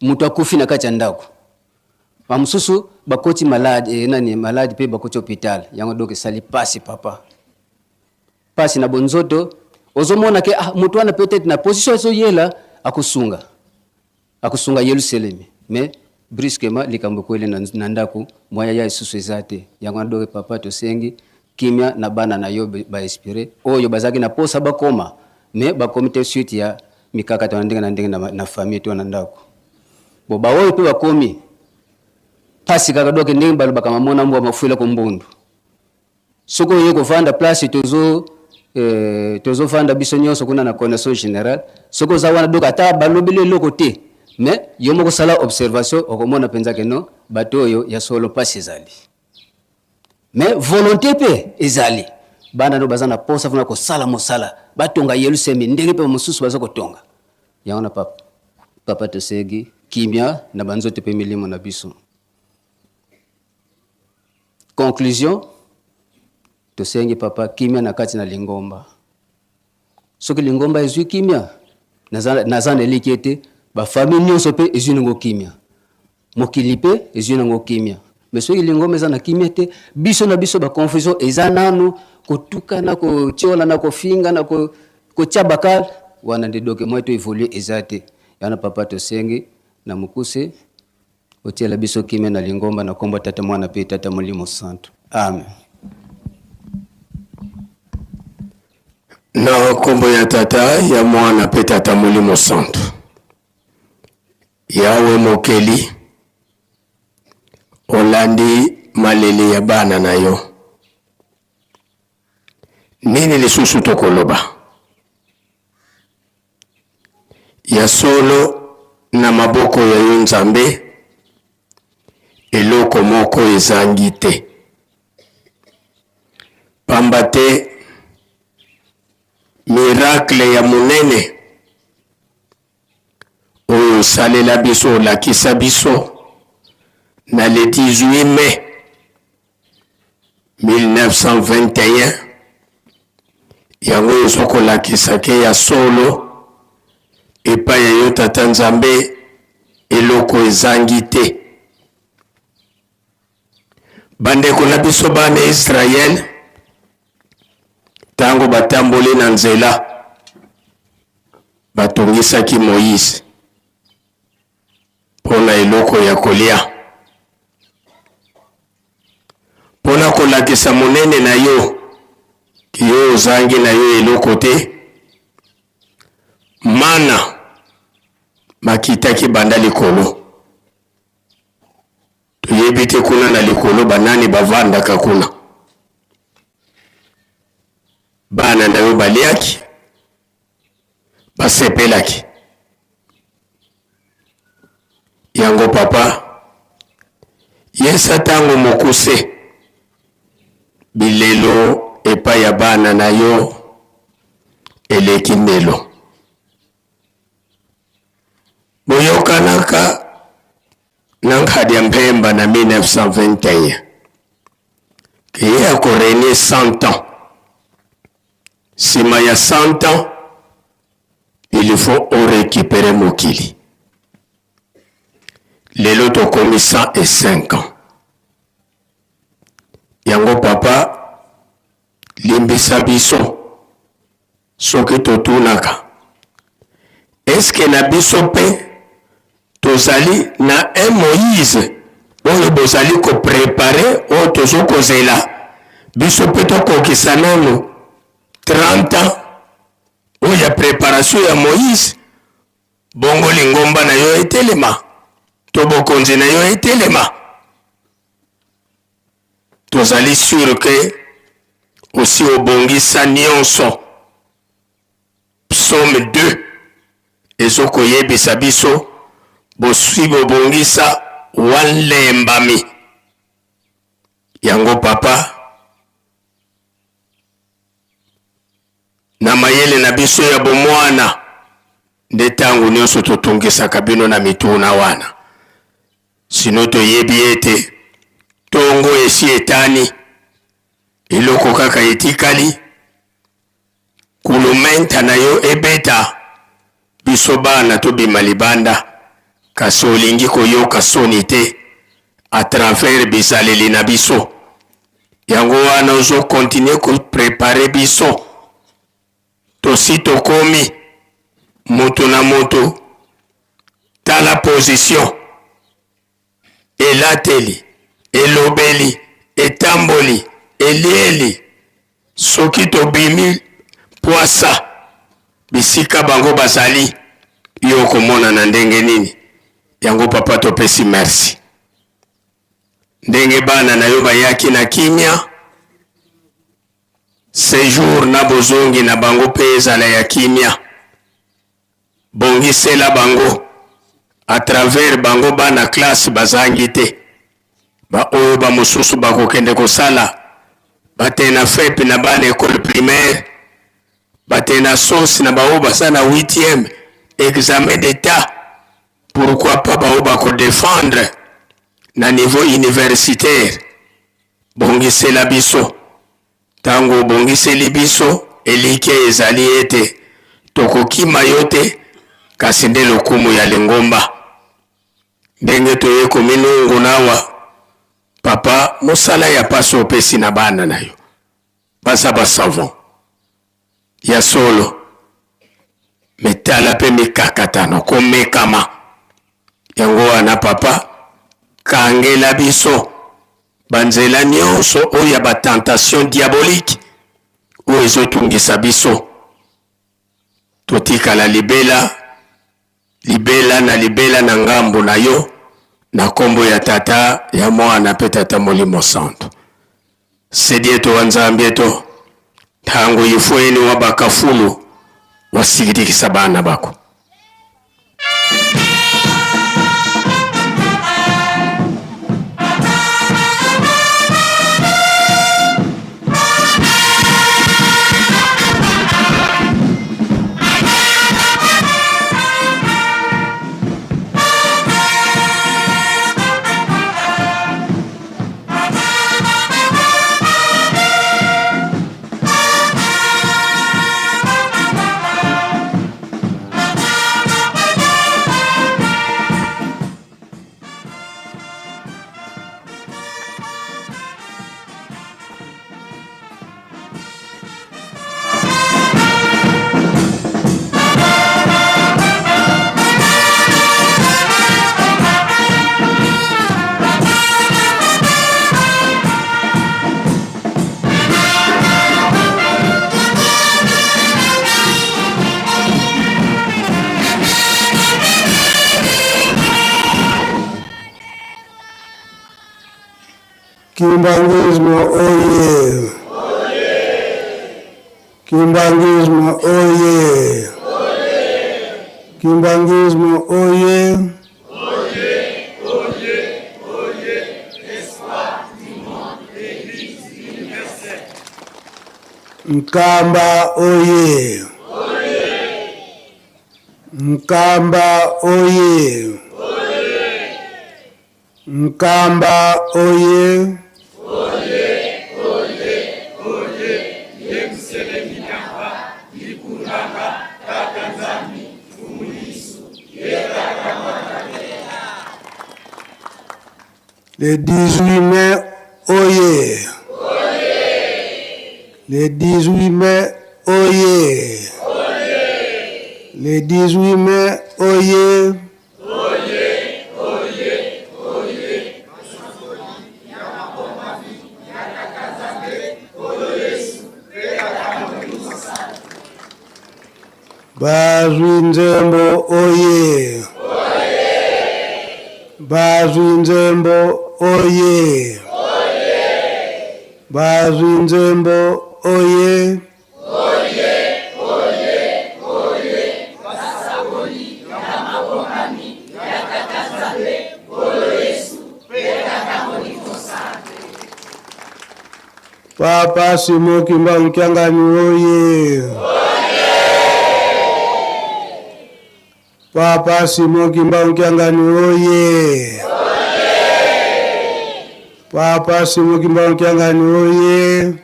S9: moto akufi na kati ya ndako. Bamosusu bakoti malade, eh, nani malade mpe bakoti hôpital. Yango donc esali pasi papa, pasi na bonzoto. Ozomona ke ah, moto wana peut-être na position azoyela akosunga, akosunga Yelusalemi, mais brusquement likambo ekweli na, na ndako, moya ya lisusu eza te. Yango wana donc papa, tosengi kimia na bana na yo bainspire oyo bazalaki na posa bakoma, mais bakomi te suite ya mikakatano ndenge na ndenge na, na famille to na ndako. Bo baoyo mpe bakomi pasi kaka donc ndenge balobaka mamona mbwa mafuela ko mbundu. Soki oye kovanda place tozo eh, tozovanda biso nyonso kuna na connaissance générale, soki oza wana donc ata balobeli eloko te, mais yo moko sala observation, okomona mpenza ke non, bato oyo ya solo mpasi ezali, mais volonté mpe ezali. Bana no baza na posa mpona kosala mosala, batonga Yerusalemi ndenge mpe mosusu baza kotonga yango. Na papa, papa, tosegi kimia na banzoto mpe milimo na biso. Conclusion, tosengi papa kimia na kati na lingomba. Soki lingomba ezwi kimia, naza, naza na eliki ete bafamille nyonso mpe ezwi nango kimia, mokili mpe ezwi nango kimia. Mais soki lingomba eza na kimia te, biso na biso baconfusion eza nanu, kotukana, kotiolana, kofingana, kotia bakale wana nde doke mwa to évolue eza te. Yana papa, tosengi na mokuse otiela biso kimia na lingomba, na nkombo Tata, Mwana mpe Tata Molimo Santo. Amen.
S8: Na nkombo ya Tata, ya Mwana mpe Tata Molimo Santo. Yawe Mokeli, olandi maleli ya bana na yo. Nini lisusu tokoloba? Ya solo, na maboko ya yo Nzambe, eloko moko ezangi te. Pamba te miracle ya monene oyo osalela biso, olakisa biso na le 18 mai 1921, yango ezo kolakisa ke ya solo epai ya yo Tata Nzambe eloko ezangi te. Bandeko na biso bana Israel, ntango batamboli na nzela, batungisaki Moïse mpo na eloko ya kolia, mpo na kolakisa monene na yo, yo ozangi na yo eloko te. Mana makitaki banda likolo. Toyebi te kuna na likolo banani bavandaka kuna. Bana na yo baliaki, basepelaki. Yango papa, yesa ntango mokuse bilelo epai ya bana na yo eleki ndelo. Boyokanaka na Nkadia Mpemba na 1921 ke ye akorenie 100 ans. Sima ya 100 ans, il faut orécupérer mokili. Lelo tokomi 105 ans. Yango papa, limbisa biso soki totunaka, eske na biso mpe tozali na un Moïse oyo bozali koprepare, oyo tozokozela biso mpe tokokisa nanu 30 ans oyo ya preparation ya Moïse, bongo lingomba na yo etelema to bokonzi na yo etelema? Tozali sur ke osi obongisa nionso. Psaume 2 ezokoyebisa biso bosi bobongisa walembami yango papa. Na mayele na biso ya bomwana nde ntango nyonso totungisaka bino na mituna wana. Sino toyebi ete tongo esi etani, eloko kaka etikali kulumenta na yo ebeta biso bana tobima libanda, kasi olingi koyoka soni te. à travers bizaleli na biso. Yango wana ozo continuer ko preparer biso. Tosi tokomi mutu na mutu tala position, elateli, elobeli, etamboli, elieli. Soki tobimi pwasa bisika bango bazali, yo okomonana ndenge nini? Yango papa topesi merci ndenge bana na yo bayaki na kimia. Sejour na bozongi na bango pe ezala ya kimia. Bongisela bango à travers bango bana classe bazangi te. Ba oyo ba mosusu bakokende kosala ba tenafep na bana ecole primaire, ba tenasos na ba oyo baza na huitième examen d'etat, pourquoi pas ba oyo bako defendre na niveau universitaire. Bongisela biso. Tango obongiseli biso, elikya ezali ete tokokima yo te, kasi nde lokumu ya lingomba. Ndenge toye kominunguna awa, papa, mosala ya pasi opesi na bana na yo, baza ba savants ya solo, mais tala pe mikakatano, komekama. Yango wana papa, kangela biso ba nzela nionso oyo ya ba tentation diabolique oyo ezotungisa biso, totikala libela libela na libela na ngambo na yo, na kombo ya Tata, ya Mwana pe Tata Molimo Santu. Sedieto wa Nzambieto, ntango yifweni wa bakafulu wasikitikisa bana bako.
S10: Kimbanguisme oye! Kimbanguisme oye! Kimbanguisme oye! Nkamba oye! Nkamba oye! Nkamba oye! Le 18 mai oye! Le 18 mai oye! Le 18 mai oye! Bazwi nzembo oye! Bazwi nzembo oye! Bazwi nzembo oye! Papa Simon Kimbangu Kiangani oye! Papa Simon Kimbangu Kiangani oye! Papa Simon Kimbangu Kiangani oye!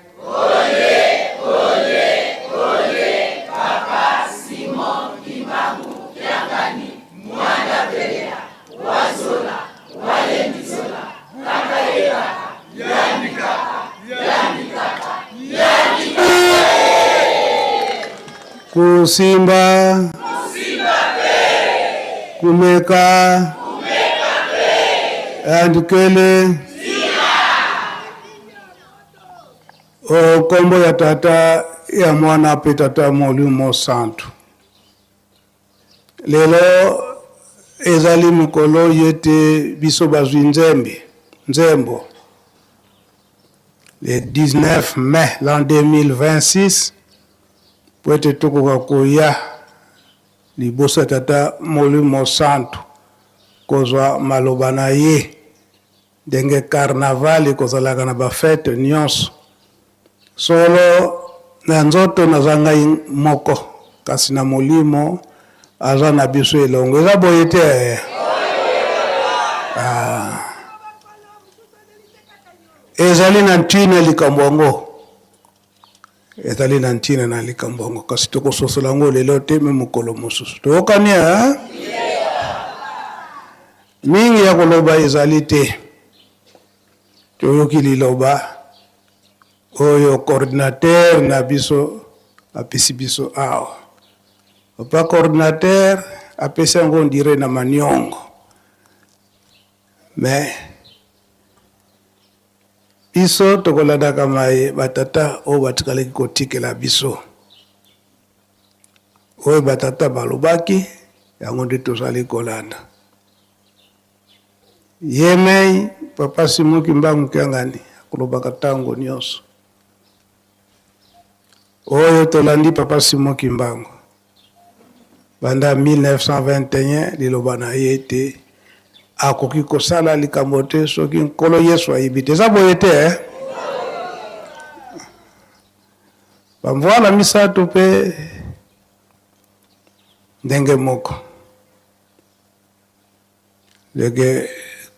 S10: Kosimba.
S4: Kosimba te.
S10: Kumeka.
S4: Kumeka te.
S10: Andikele.
S4: Sia.
S10: O kombo ya Tata, ya Mwana pe Tata Molimo Santu. Lelo ezali mokolo yete biso bazwi nzembe nzembo le 19 mai l'an 2026 po ete tokoka koya liboso ya Tata Molimo Santu kozwa maloba na ye ndenge carnaval ekozalaka na ba fete nionso. Solo na nzoto naza ngai moko kasi na molimo aza na biso elongo. Eza boye te? Ah. Ezali na ntina likambo yango. Ezali na ntina na likambo yango, kasi tokososola yango lelo te, me mokolo mosusu. Toyokani eh? Mingi ya koloba ezali te. Toyoki liloba oyo coordinateur na biso apesi biso awa. Papa coordinateur apesi yango on dirait na maniongo. Mais biso tokolandaka maye batata oyo batikalaki kotikela biso. Oyo batata balobaki, yango nde tozali kolanda. Ye mei Papa Simon Kimbangu Kiangani akolobaka tango nionso. Oyo tolandi Papa Simon Kimbangu banda 1921 liloba na ye ete akoki kosala likambo te soki Nkolo Yesu ayebi te. Eza boye te eh? Bamvwala misatu pe ndenge moko. Ndenge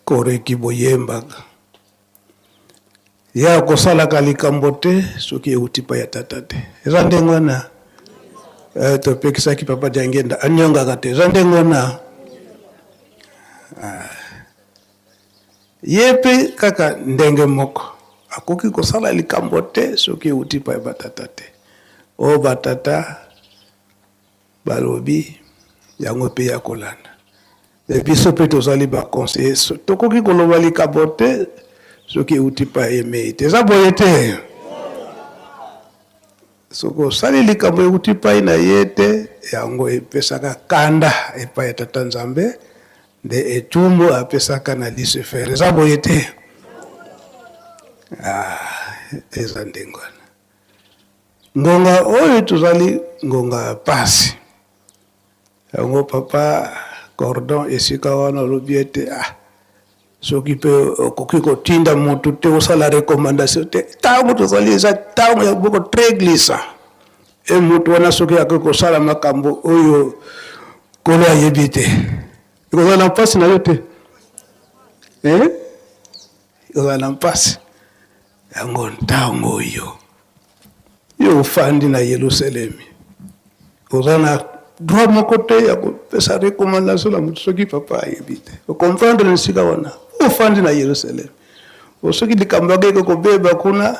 S10: koreki boyembaka. Ye akosalaka likambo te soki euti pa ya tata te. Eza ndenge wana. Eh, topekisaki papa Diangenda anyongaka te. Eza ndenge wana. Ah. Ye mpe kaka ndenge moko akoki kosala likambo te soki euti pa ya batata te. Oyo batata Balobi yango pe ya kolanda. Mais biso pe tozali ba conseillers tokoki koloba likambo te soki euti pa ye mei te. Eza boye te? Soki osali likambo euti pai na ye te, yango epesaka kanda epai ya Tata Nzambe, nde etumbu apesaka na Lucifer. Eza boye te? Ah, eza ndenge wana. Ngonga oyo tozali ngonga ya pasi. Yango papa cordon esika wana olobi ete ah soki pe okoki kotinda motu te osala recommandation te ntango tozali eza ntango ya boko très glissant e motu wana soki akoki kosala makambo oyo nkolo ayebi te ekozala na mpasi na yo te eh? Ekozala na mpasi yango ntango oyo yo ofandi na Yelusalemi, oza na droit moko te ya kopesa recommandation na moto soki papa ayebi te. Okomprendre na esika wana, ofandi na Yelusalemi, soki likambo yake eke kobeba kuna,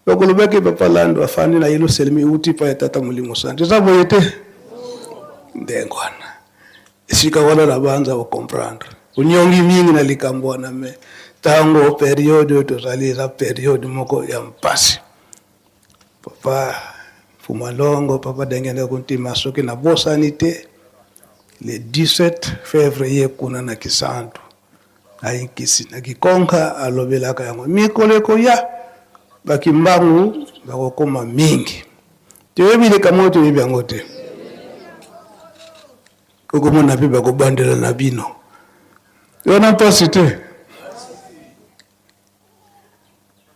S10: bakolobaki papa Lando afandi na Yelusalemi, euti epai ya Tata Molimo Santu. Eza boye te? Ndenge wana Esika wana na banza o comprendre. Onyongi mingi na likambo wana mais tango periode oyo tozali eza periode moko ya mpasi. Papa Fumalongo, papa Dengende Kuntima soki nabosani te le 17 février kuna na Kisantu na Inkisi na Kikonka alobelaka yango mikolo ekoya bakimbangu bakokoma mingi. Toyebi likambo oyo toyebi yango te. Okomona mpe bakobandela na bino. Wana mpasi te.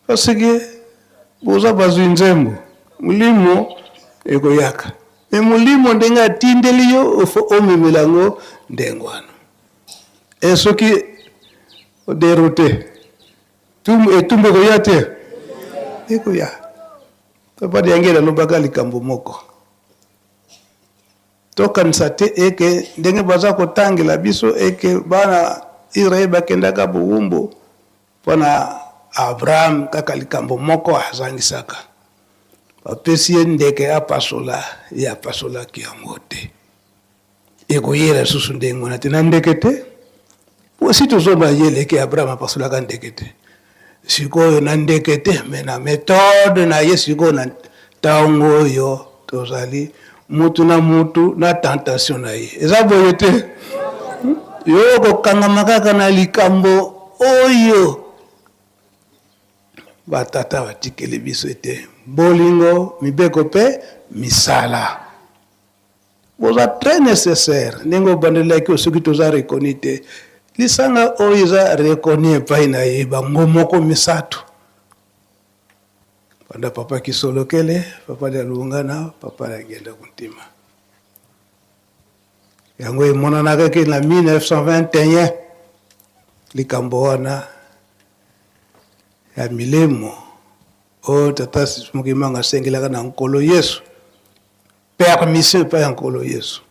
S10: Parce que boza bazwi nzembo, molimo ekoyaka. Me molimo ndenge atindeli yo, ofo omemela yango ndenge wana. E soki oderoute, etumbu ekoya te? Ekoya. Papa Diangele alobaka likambo moko. Tokanisa te eke ndenge baza kotangela biso eke bana Israel bakendaka bowumbu pona Abraham kaka likambo moko azangisaka. Bapesi ye ndeke apasola, ye apasolaki yango te. Ekoyela lisusu ndenge wana te na ndeke te. Po si tozo mayele ke Abraham apasolaka ndeke te. Sikoyo na ndeke te, mais na methode na ye sikoyo na ntango oyo tozali mutu na mutu na tentation na ye. Eza boye te? Yo okokangama kaka na likambo oyo Ba tata batikeli biso ete bolingo, mibeko pe misala. Boza très necessaire ndenge obandelaki oyo soki toza reconnu te. Lisanga oyo eza reconnu epai na ye bango moko misatu. Banda papa Kisolokele, papa Dialungana, papa Diangienda Kuntima. Yango emonanaka ke na 1921 likambo wana ya milemo oyo tata Simon Kimbangu asengelaka na Nkolo Yesu permission epai ya Nkolo Yesu.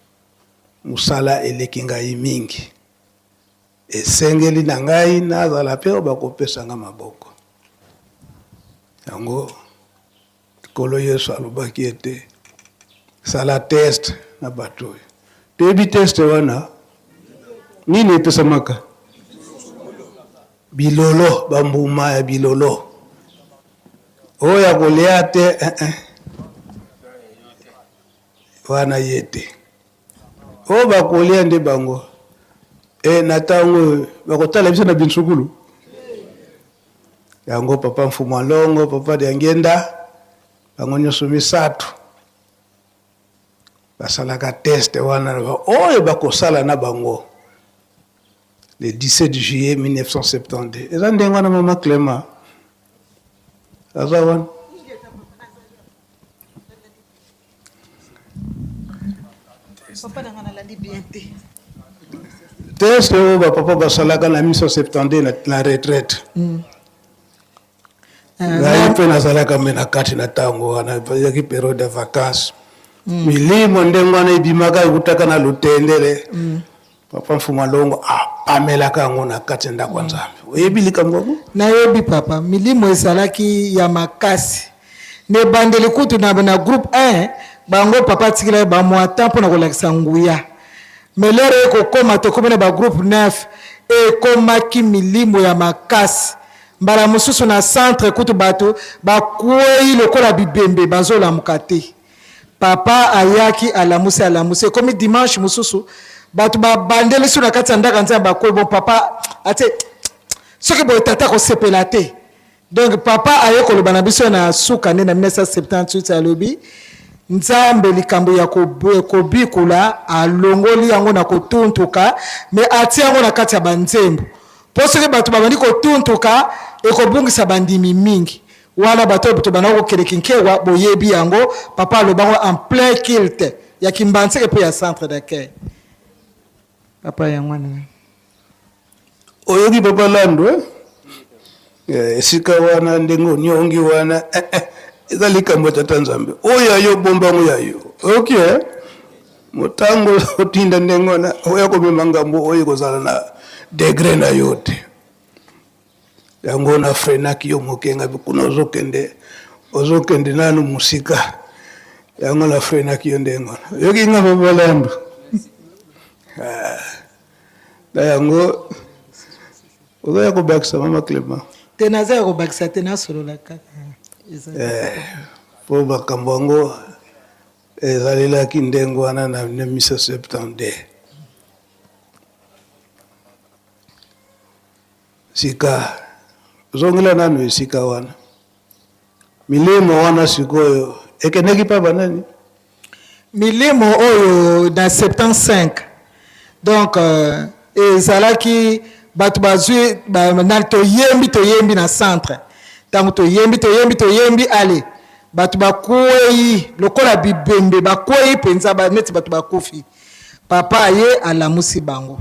S10: Mosala eleki ngai mingi, esengeli na ngai nazala mpe oyo bakopesa ngai maboko. Yango Nkolo Yesu alobaki ete sala test na bato oyo. Toyebi test wana nini epesamaka? Bilolo, bambuma ya bilolo. Oyo ya kolia te, eh, eh. Wana ye te. Oyo bakolia nde bango. E, na ntango oyo bakotala biso na binsukulu. Yango papa Mfumu Longo, papa Diangienda, bango nyonso misatu basalaka test wana oyo bakosala na bango le 17 juillet 1972. Eza ndenge wana mama Clement aza wana.
S11: Papa na nga nalandi bien te.
S10: Test oyo ba papa basalaka na 1972 na, na retraite. Mm. Ngai mpe nazalaka mpe na kati na ntango wana ezalaki periode ya vacances. Mm. Milimo ndenge wana ebimaka ekutaka na lutendele. Mm. Papa Mfuma Longo apamelaka yango na kati ya ndako ya Nzambe. Oyebi likambo yango?
S11: Nayebi papa, milimo ezalaki ya makasi. Na ebandeli kutu na, na groupe 1 bango papa atikelaki ba mwa temps mpo na kolakisa nguya. Mais l'heure eye kokoma tokomi na ba groupe 9 ekomaki milimo ya makasi. Mbala mosusu na centre kutu bato bakwei lokola bibembe bazolamuka te. Papa ayaki alamusi alamusi ekomi dimanche mosusu bato babandeli so na kati ya ndaka nzambe bakwei bon papa atie soki boye tata akosepela te donc papa aye koloba na biso na suka nde na 1978 alobi nzambe likambo ya kobikula alongoli yango na kotuntuka me atie yango na kati ya banzembo mpo soki bato babandi kotuntuka ekobungisa bandimi mingi Wana bato oyo tobanda kokende Kinkewa boyebi yango, papa aloba yango en plein culte ya Kimbanseke mpe ya centre d'accueil. Papa yango wana.
S10: Oyoki papa Landu eh? Eh, esika wana ndenge oniongi wana eh, eh, eza likambo ya tata Nzambe oyo ya yo bomba yango ya yo oyoki eh? Motango otinda ndenge wana oya komema ngambo oyo ekozala na degre na yo te. Yango na freinaki yo moke ngabi kuna ozokende ozokende nanu mosika yango na freinaki yo ndenge wana oyoki nga babalambo ah, na yango ozoya kobakisa mama Clement
S11: te naza ya kobakisa te nasolola kaka
S10: eh, mpo makambo yango ezalelaki ndenge wana na 1972 Sika, zongela nanu esika wana. Milimo wana sikoyo ekendeki pa banani?
S11: Milimo oyo na 75 donc euh, ezalaki bato bazwi ba, na toyembi toyembi na centre ntango toyembi toyembi toyembi ale bato bakwei lokola bibembe bakwei mpenza neti bato bakufi papa aye alamusi bango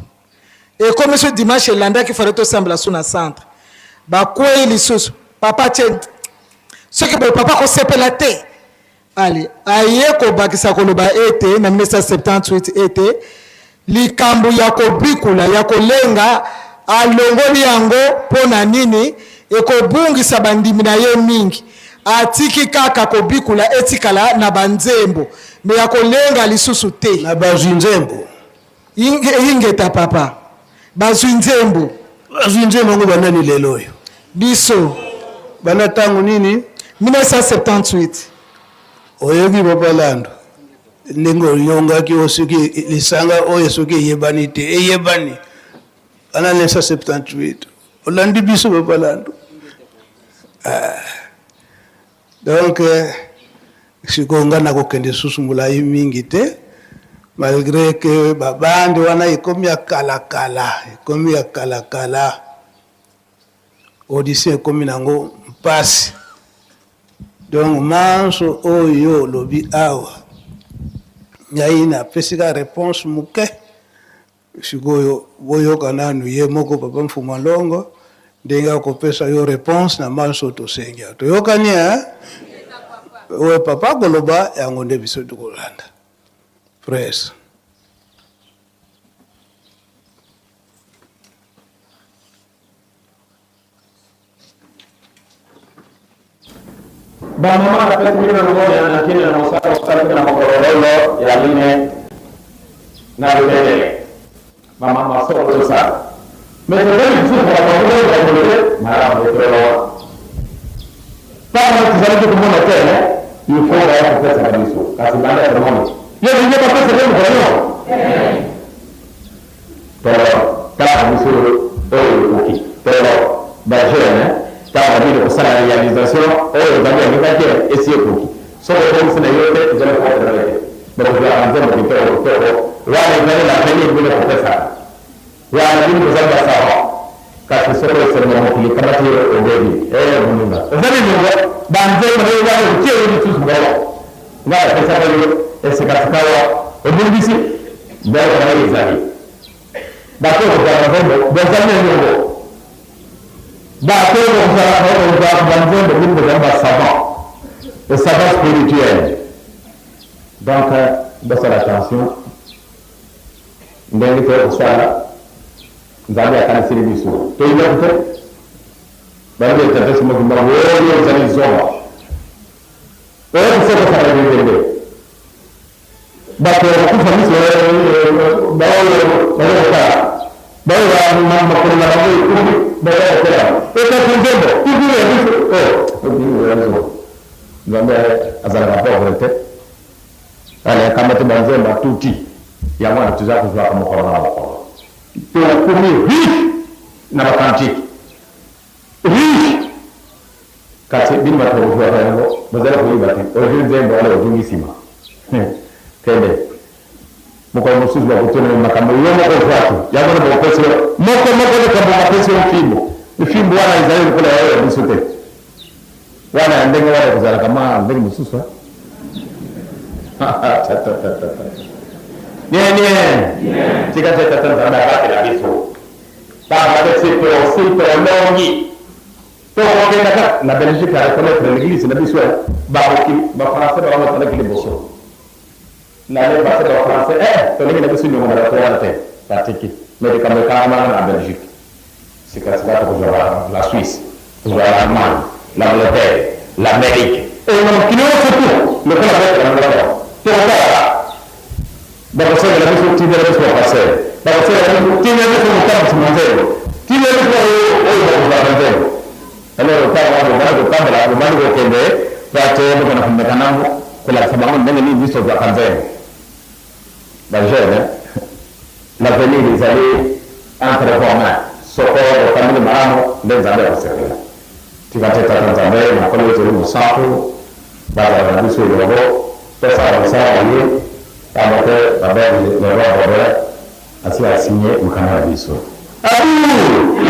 S11: Ekomi so dimanche elandaki fallait tosambela su na centre. Bakwei lisusu. Papa tie soki boye papa kosepela te. Ale aye kobakisa koloba ete na 1978 ete likambo ya kobikula ya kolenga alongoli yango mpo na nini ekobungisa bandimi na ye mingi. Atiki kaka kobikula etikala na ba nzembo mais ya kolenga lisusu te.
S10: Na bazwi nzembo.
S11: Ingeta papa. Bazwi nzembo.
S10: Bazwi nzembo yango banani lelo oyo?
S11: Biso.
S10: Banda tango nini?
S11: 1978.
S10: Oyoki papa Lando ndenge oyongaki oyo soki lisanga oyo soki eyebani te eyebani banda 1978 olandi biso papa Lando. Ah. Donc sikoyo ngai nakokende lisusu molai mingi te malgre que babande wana ekomi ya kalakala ekomi ya kalakala audition ekomi nango mpasi donc manso oyo olobi awa ngai napesi ka réponse moke Sikoyo boyoka nanu ye moko papa Mfumua Nlongo ndenge akopesa yo reponse na manso tosengi awa. Toyokani hein? Oyo papa akoloba yango nde biso tokolanda. Presse.
S12: Ba mama napesi bino longonya na ntina na mosala bosalaki na mokolo oyo ya mine na lutendele. Ba mama soko tosala mais tozali lisusu na bato oyo bakolobe malamu etolowa ntango tozalaki komona te il faut baya kopesaka biso kasi banda tomoni yo lingi bapesa te mokolo nyonso Tolo tala biso oyo ekoki tolo ba jeune tango na bino kosala realisation oyo Nzambe alingaki esi ekoki soki obongisi na yo te ezali faute na yo te bokozwaka nzembo kitoko kitoko wana ezali l'avenir bino kopesaka wana bino bozali ba savant kasi soki esengo ya mokili ekamati yo obebi eh moninga ozali niongo ba nzembo na yo wana otie yo lisusu mbongo Nga napesaka yo esika sikawa obungisi mbongo na yo ezali bato oyo kozala nzembo bozali na niongo bato oyo kozala banzembo bino bozali ba savant le savant spirituel donc bosala attention ndenge toye kosala nzambe akaniseli biso toyibaki te balobi etata somoki mbango oyo ezali zoba Oyo biso kosaka bibembe. Bato ya kokufa miso baoyo baza kotala. Baoyo makolo na bango ekufi baza kotelama. Ekati nzembo toujours ya biso. Oh, ya biso. Nzambe azalaka pauvre te. Ale akamati banzembo atuti. Yango wana toza kozwaka mokolo na mokolo. Tokomi riche na bakantike. Riche! Kasi bino bato bokozwaka yango bozali koyiba te. Ozwi nzembo ale ozongi nsima. Kende. Mokolo mosusu bakotuna yo makambo yo moko ozwaki. Yango wana bakopesa yo moko moko likambo bapesi yo mfimbo. Mfimbo wana ezali lokola ya oyo ya biso te. Wana ya ndenge wana ekozalaka mwa ndenge mosusu. Nie nie. Tika te Tata Nzambe abatela biso. Pamba te se tosi tolongi tokokenda kaka na Belgique a reconnaitre l'eglise na biso bakoki ba français bango bazalaki liboso na le passé ba français eh tolingi na biso niongo na bato wana te batiki mais likambo ekangamaka na Belgique sika sika tokozwa la Suisse kozwa l'Allemagne l'Angleterre l'Amérique et na mokili nyonso tout lokola betela na bango tokotala Bakosengela biso tindela biso ba pasteur, bakosengela biso tindela biso motambwisi na nzembo, tindela biso oyo oyo bakozala na nzembo. Alors ntango wana bobandi kotambola, bobandi kokende po ete bokenda komeka nanu kolakisa bango ndenge nini biso tozwaka nzembo. Ba jeunes, l'avenir ezali entre vos mains. Soko botamboli malamu nde Nzambe akosepela. Tika te Tata Nzambe na Nkolo Yesu Elimo Santu bazala na biso elongo, tosala mosala na Ye, pamba te Babel le roi Baudouin asi a signe mokanda na biso. Abuuu!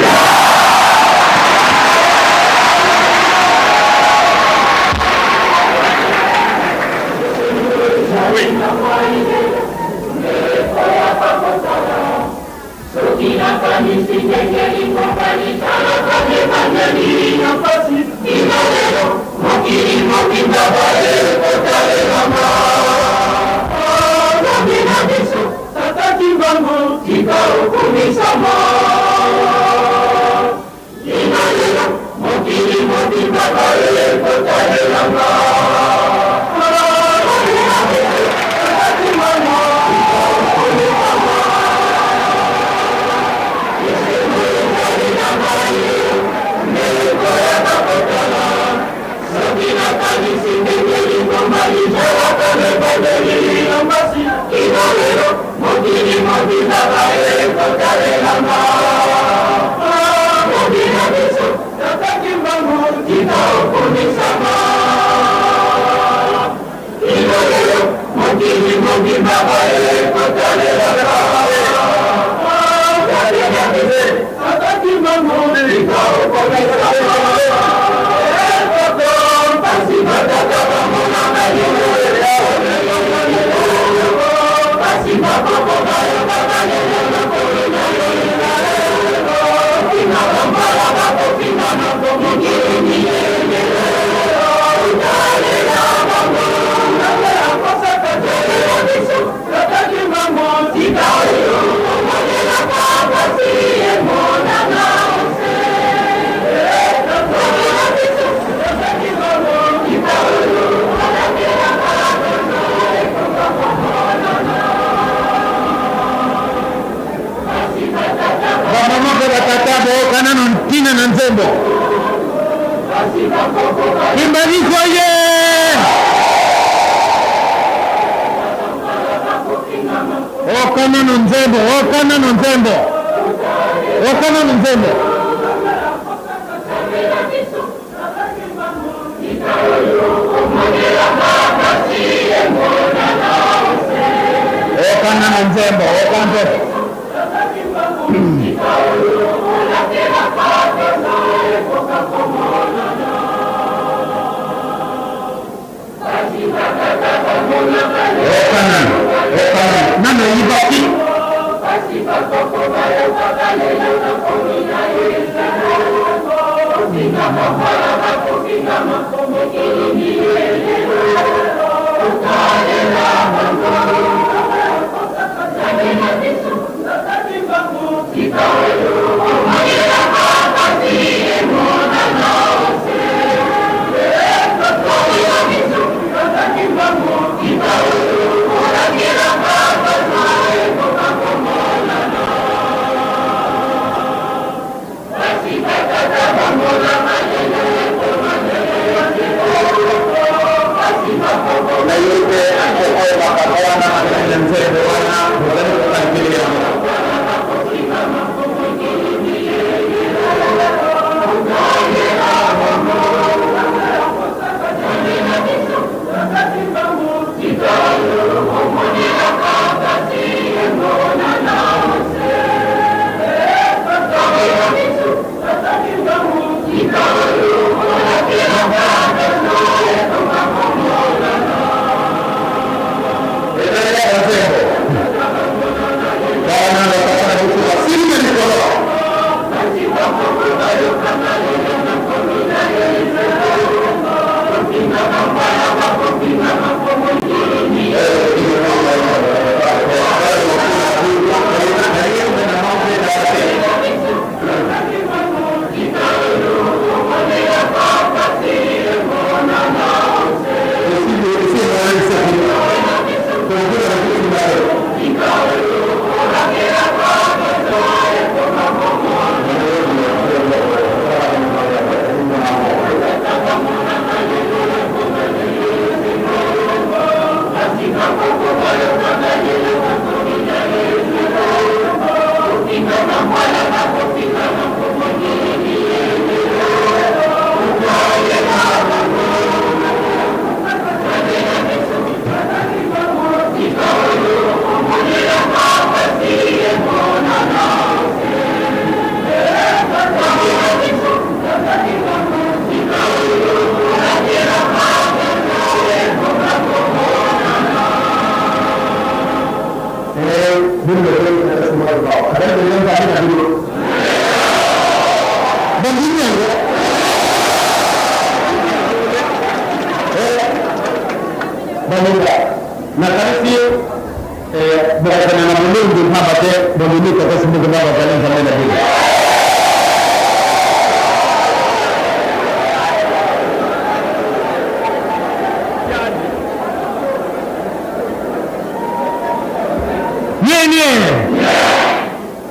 S6: Soki nakanisi ndenge lingomba litalaka ebandeli ya mpasi kino lelo, mokili mobimba baye kotalela nga. Nzambe na biso, Tata Kimbangu, tika okumisama. Kino lelo, mokili mobimba baye kotalela. Bamama mpe batata boyoka nano ntina na nzembo Kimbaniko ye! Oka nano nzembo, oka nano nzembo, oka nano nzembo. Oka nano nzembo, oka nzembo. Oka nano, oka nano. Nano eyibaki. Bandimi yango baninga nakanisi bokokende na bolongi mpamba te bondimi tata Simbuku Mbamba azali Nzambe na bino. Nini?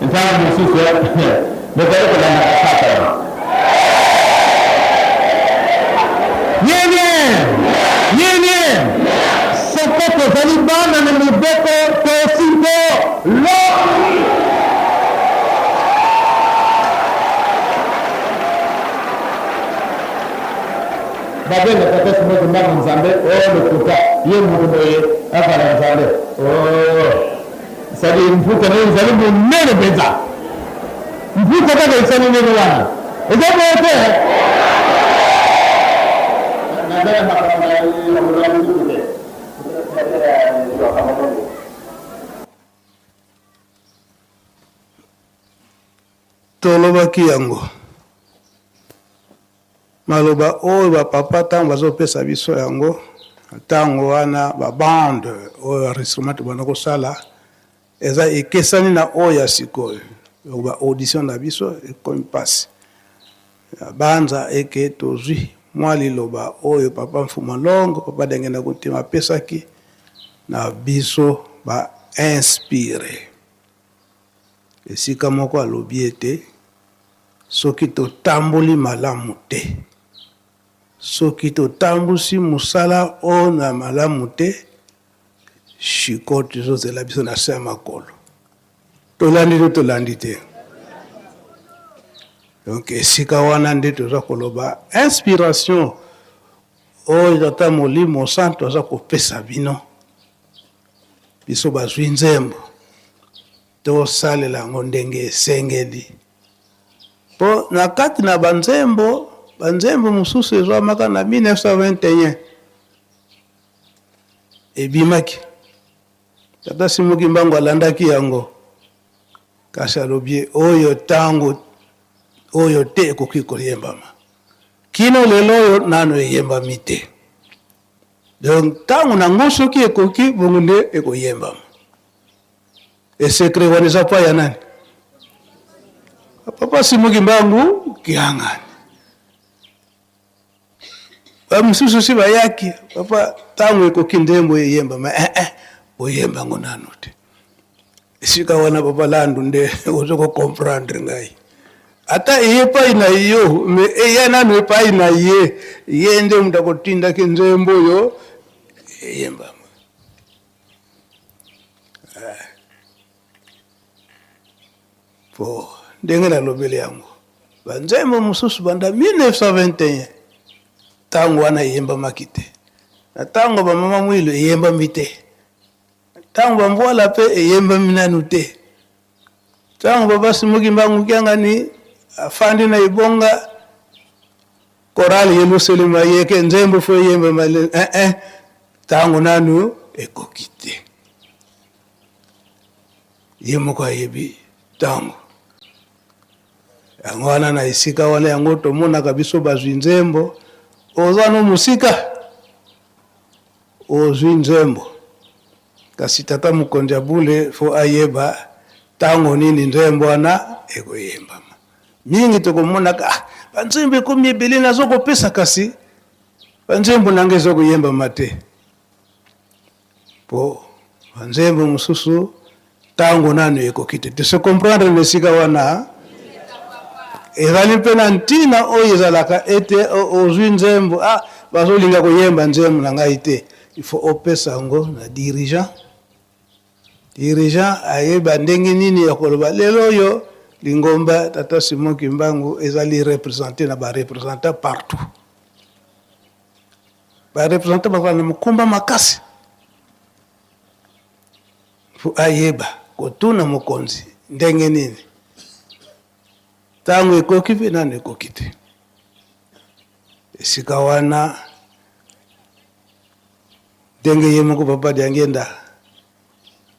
S6: Ntango mosusu bozali kolandaka Satana. Nini? Nini? Soko tozali bana na mibeko, tosi mpo lo. Tata Simon Kimbangu Nzambe, oh lokuta, ye moto boye azala Nzambe. Oh, sadi mputa na ye ezali monene mpenza. Mputa kaka esali ndenge wana. Eza boye te? Naza na makambo na koloba lisusu te.
S10: Tolobaki yango. Maloba oyo ba papa tango bazo pesa biso yango, tango wana ba bande oyo enregistrement tobanda kosala eza ekesani na oyo ya sikoyo. Donc ba audition na biso ekomi pasi. Banza eke tozwi mwa liloba oyo papa Mfuma Longo, papa Dengenda Kuntima apesaki na biso ba inspire. Esika moko alobi ete soki totamboli malamu te, soki totambusi mosala oyo na malamu te, chicote ezozela biso na se ya makolo. Tolandi to tolandi te? Donc esika wana nde toza koloba inspiration oyo Tata Molimo Santu aza kopesa bino. Biso bazwi nzembo tosalela yango ndenge esengeli, mpo na kati na banzembo, banzembo mosusu ezwamaka na 1921 ebimaki. Tata Simon Kimbangu alandaki yango, kasi alobi oyo tango oyo te ekoki koyembama. Kino lelo oyo nano eyembami te. Donc tango na ngo soki ekoki bongo nde ekoyembama. E secret wana eza pa ya nani? Papa Simon Kimbangu Kiangani. Ba mosusu si bayaki papa tango ekoki ndembo eyembama eh eh boyemba ngo nanu te. Esika wana papa Landu nde ozo ko comprendre ngai. Ata eye epai na yo me eya nanu epai na ye, ye nde moto akotindaki nzembo oyo eyembama. Eh. Po ndenge nalobeli yango, banzembo mosusu banda 1921 ntango wana eyembamaki te, na ntango bamama Mwilu eyembami te. Tango ba mvuala pe eyembami nanu te. Tango papa Simon Kimbangu Kiangani afandi na ebonga, chorale Yelusalema yeke nzembo fo eyembama eh eh, tango nanu ekoki te. Ye moko ayebi tango. Yango wana na esika wana yango tomonaka biso bazwi nzembo, oza no mosika. Ozui nzembo kasi tata mokonzi ya bule faut ayeba tango nini nzembo wana ekoyembama. Mingi tokomonaka ah, ba nzembo ekomi ebele nazo kopesa kasi ba nzembo na nga ezo koyembama te. Po ba nzembo mosusu Tango nanu ekoki te. To se comprendre na esika wana? Ezali mpe na ntina oyo ezalaka ete ozwi nzembo, ah, bazolinga koyemba nzembo na ngai te. Il faut opesa yango na dirigeant. Dirigeant ayeba ndenge nini ya koloba. Lelo oyo lingomba Tata Simon Kimbangu ezali represente na ba representants partout. Ba representants bazala na mokumba makasi. Faut ayeba kotuna mokonzi ndenge nini tango ekoki mpe nanu ekoki te. Esika wana ndenge ye moko Papa Diangienda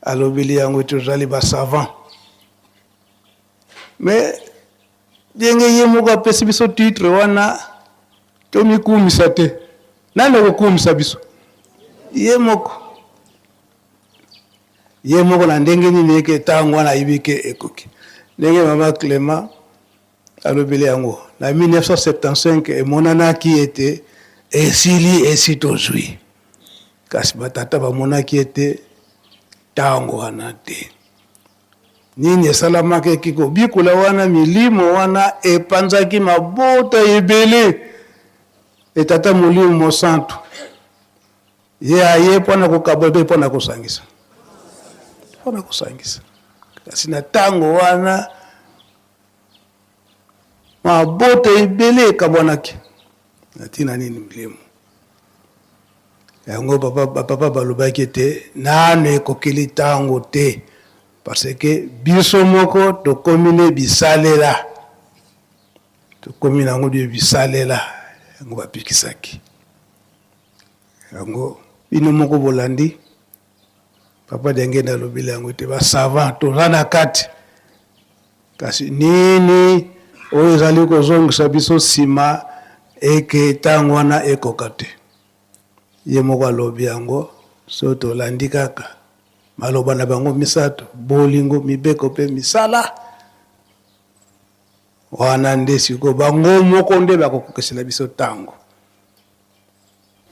S10: alobeli yango tozali ba savant mais ndenge ye moko apesi biso titre wana tomikumisa te. Nani akokumisa biso? Ye moko. Ye moko na ndenge nini eke ntango wana ayebi ke ekoki. Ndenge mama Clement alobeli yango na 1975 emonanaki ete esili esi tozwi, kasi batata bamonaki ete ntango wana te. Nini esalamaki eki kobikula wana milimo wana epanzaki mabota ebele etata Molimo Mosantu Ye aye mpo na kokabola mpe mpo na kosangisa, mpo na kosangisa. Kasi na ntango wana mabota ebele ekabwanaki na ntina nini? Milimo. Yango papa, bapapa balobaki ete nano ekokeli ntango te parce que biso moko tokomi nde bisalela, tokomi na yango nde bisalela. Yango bapekisaki yango. Bino moko bolandi papa Diangenda alobeli yango ete ba savant toza na kati, kasi nini oyo ezali kozongisa biso nsima eke ntango wana ekoka te. Ye moko alobi yango, soki tolandi kaka maloba na bango misato, bolingo, mibeko mpe misala, wana nde sikoyo bango moko nde bakokokisela biso ntango.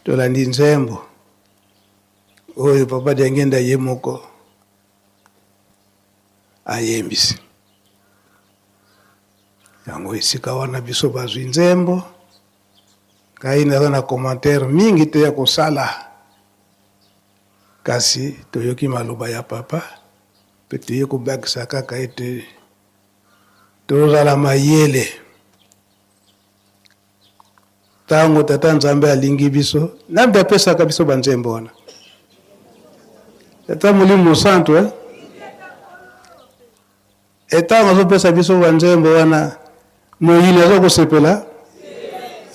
S10: Tolandi nzembo oyo Papa Diangenda ye moko ayembisi yango. Esika wana biso bazwi nzembo. Ngai naza na commentaire mingi te ya kosala, kasi toyoki maloba ya papa mpe toye kobakisa kaka ete tozala mayele. Ntango Tata Nzambe alingi biso, Nzambe apesaka biso banzembo wana. Tata Molimo Mosantu, eh? Etango azopesa biso banzembo wana, moyini aza kosepela?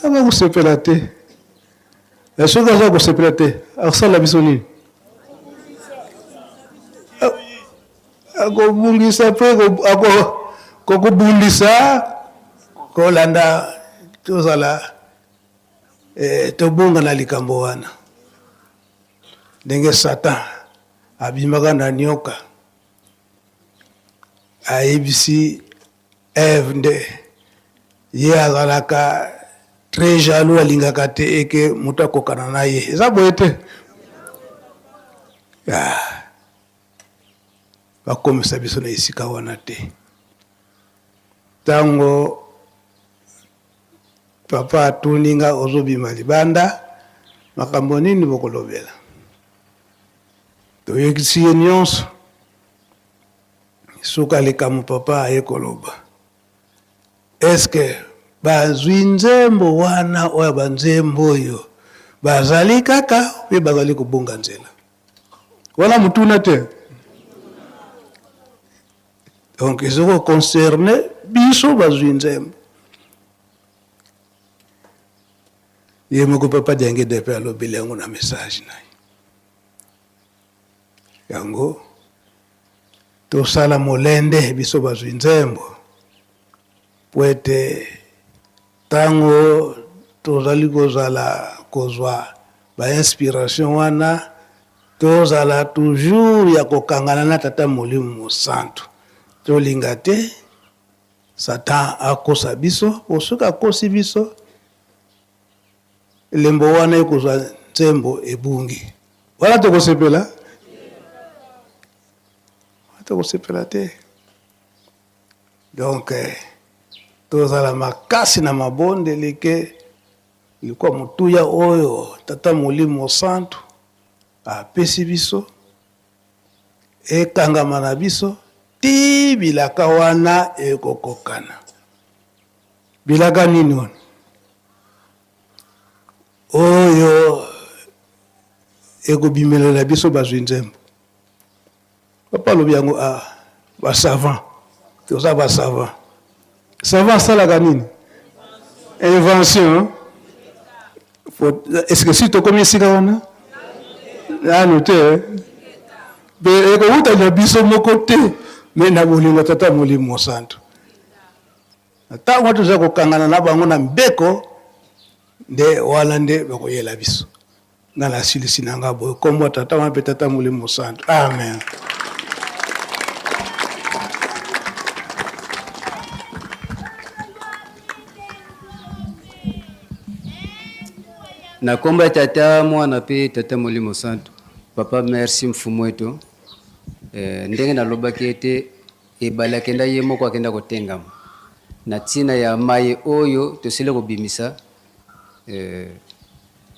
S10: Aza kosepela te. Soki aza kosepela te, akosala biso nini? Akobungisa mpe kokobundisa kolanda tozala eh, tobunga na likambo wana ndenge Satan abimaka na nyoka Ayebisi Eve nde ye azalaka très jaloux, alingaka te eke moto akokana na ye. Eza boye te? Ah. Bakomisa biso na esika wana te. Ntango papa atuni nga ozobima libanda, makambo nini bokolobela? Toyekisi ye nyonso. Suka likambo papa aye koloba est-ce que bazwi nzembo wana oyo ba nzembo oyo bazali kaka mpe bazali kobunga nzela wana motuna te donc ezo ko concerne biso bazwi nzembo ye moko papa Diangenda mpe alobeli yango na message na ye Yango tosala molende biso bazwi nzembo mpo ete ntango tozali kozala kozwa ba inspiration wana tozala toujours ya kokangana na Tata Molimo Mosantu. Tolinga te Satan akosa biso, mpo soki akosi biso Elembo wana ekozwa nzembo ebungi. Wana tokosepela? Wana tokosepela te. Donc eh, tozala makasi na mabondeli ke likwa motuya oyo Tata Molimo Santu apesi biso ekangama na biso ti bilaka wana ekokokana. Bilaka nini wana? Oyo ekobimelela biso bazwi nzembo. Papa alobi yango ah, ba savant. Toza ba savant. Savant asalaka nini? Invention. Est-ce que si tokomi esika wana? Nanu te. Be ekowuta na biso moko te, me na bolingo Tata Molimo Mosantu. Na ntango wana toza kokangana na bango na mibeko, nde wana nde bakoyela biso. Nga nasilisi na nga boye, kombo ya Tata wana mpe Tata Molimo Mosantu. Amen.
S9: Na kombo ya Tata, Mwana mpe Tata Molimo Santu. Papa merci mfumu eto. Eh, ndenge nalobaki ete Ebale akenda ye moko akenda kotengama na ntina ya maye oyo tosili kobimisa eh,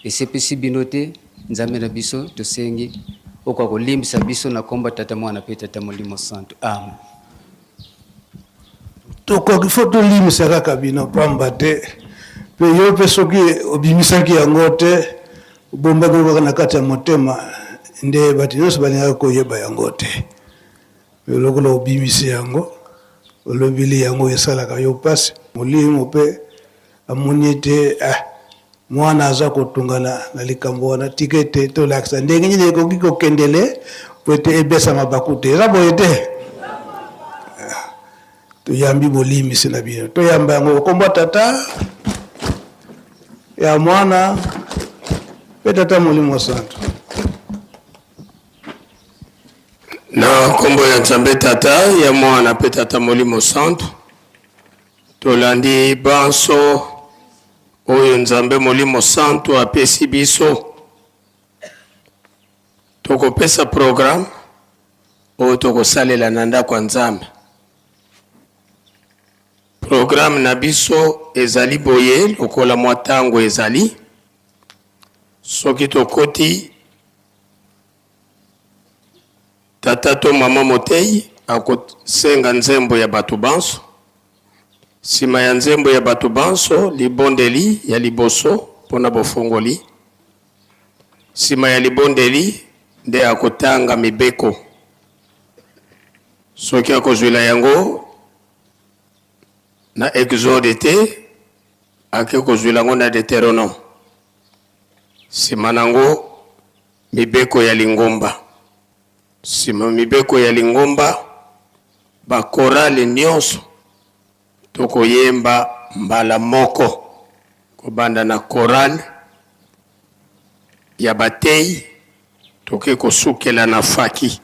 S9: esepesi bino te Nzambe na biso tosengi okoka kolimbisa biso na kombo ya Tata Mwana pe Tata Molimo Santu amen.
S10: Tokoki fo tolimisa kaka bino pamba te, mpe yo mpe soki obimisaki yango te. Obombaki yango kaka na kati ya motema, nde bato nyonso balingaki koyeba yango te. Me lokola obimisi yango, olobeli yango, esalaka yo mpasi. Molimo mpe amoni ete ah, mwana aza kotungana na likambo wana, tika ete tolakisa ndenge nini ekoki kokendele mpo ete ebesa mabaku te. Eza boye te? Toyambi bolimbisi na bino. Toyamba yango nkombo ya Tata, ya Mwana mpe Tata Molimo Santu.
S8: Na nkombo ya Nzambe Tata, ya Mwana mpe Tata Molimo Santu, tolandi banso oyo Nzambe Molimo Santu apesi biso. Tokopesa programme oyo tokosalela na ndako ya Nzambe. Programme na biso ezali boye, lokola mwa tango ezali, soki tokoti, tata to mama moteyi akosenga nzembo ya bato banso. Sima ya nzembo ya bato banso, libondeli ya liboso mpo na bofongoli. Sima ya libondeli nde akotanga mibeko. Soki akozwila yango na Exode te, ake kozwila yango na Deuteronome. Sima nango mibeko ya lingomba. Sima mibeko ya lingomba, ba chorale nionso tokoyemba mbala moko, kobanda na chorale ya bateyi toke kosukela na faki.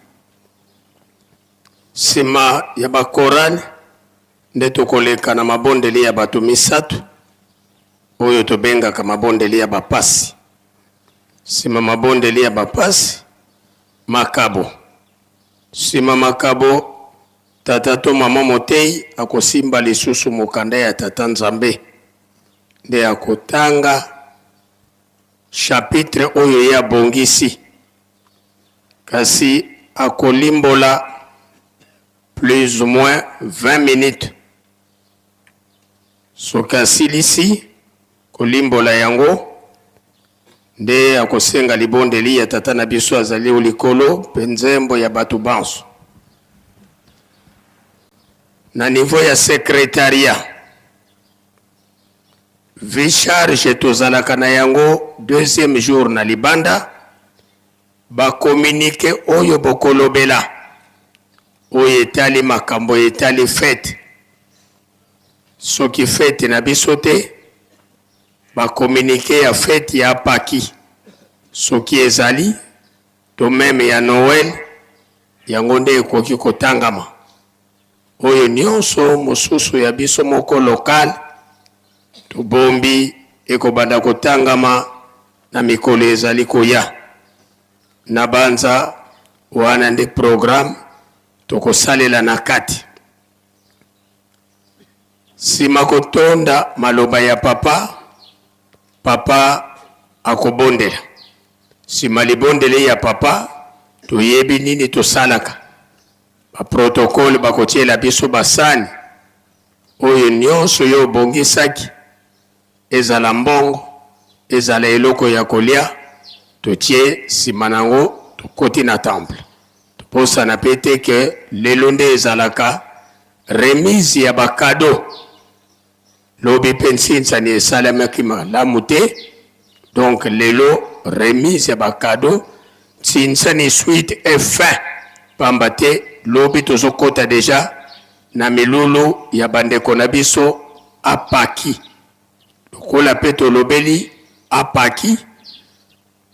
S8: Sima ya ba chorale nde tokoleka na mabondeli ya bato misatu oyo tobengaka mabondeli ya bapasi. Sima mabondeli ya bapasi, makabo. Sima makabo, tata to mama moteyi akosimba lisusu mokanda ya Tata Nzambe nde akotanga chapitre oyo ye abongisi, kasi akolimbola plus ou moins 20 minutes. Soki asilisi kolimbola yango, nde akosenga libondeli ya Tata na biso azali o likolo mpe nzembo ya bato banso. Na niveau ya secretariat, vi charge tozalaka na yango deuxième jour na libanda, ba communique oyo bokolobela oyo etali makambo etali fete. Soki fete na biso te, ba communique ya fete ya Paki soki ezali to meme ya Noël, yango nde ekoki kotangama. Oyo nionso mosusu ya biso moko local tobombi ekobanda kotangama na mikolo ezali koya. Nabanza wana nde programme tokosalela na kati. Sima kotonda maloba ya Papa, Papa akobondela. Sima libondeli ya Papa, toyebi nini tosalaka. Ba protocole bakotiela biso basani oyo nionso yo obongisaki, ezala mbongo, ezala eloko ya kolia, totie sima nango tokoti na temple. Tobosana pe te que lelo nde ezalaka remise ya ba cadeaux. Lobi pe nsinsani esalemaki malamu te, donc lelo remise ya ba cadeaux, nsinsani suite et fin, pamba te lobi tozokota dejà na milulu ya ba ndeko na biso apaki. Lokola pe tolobeli apaki,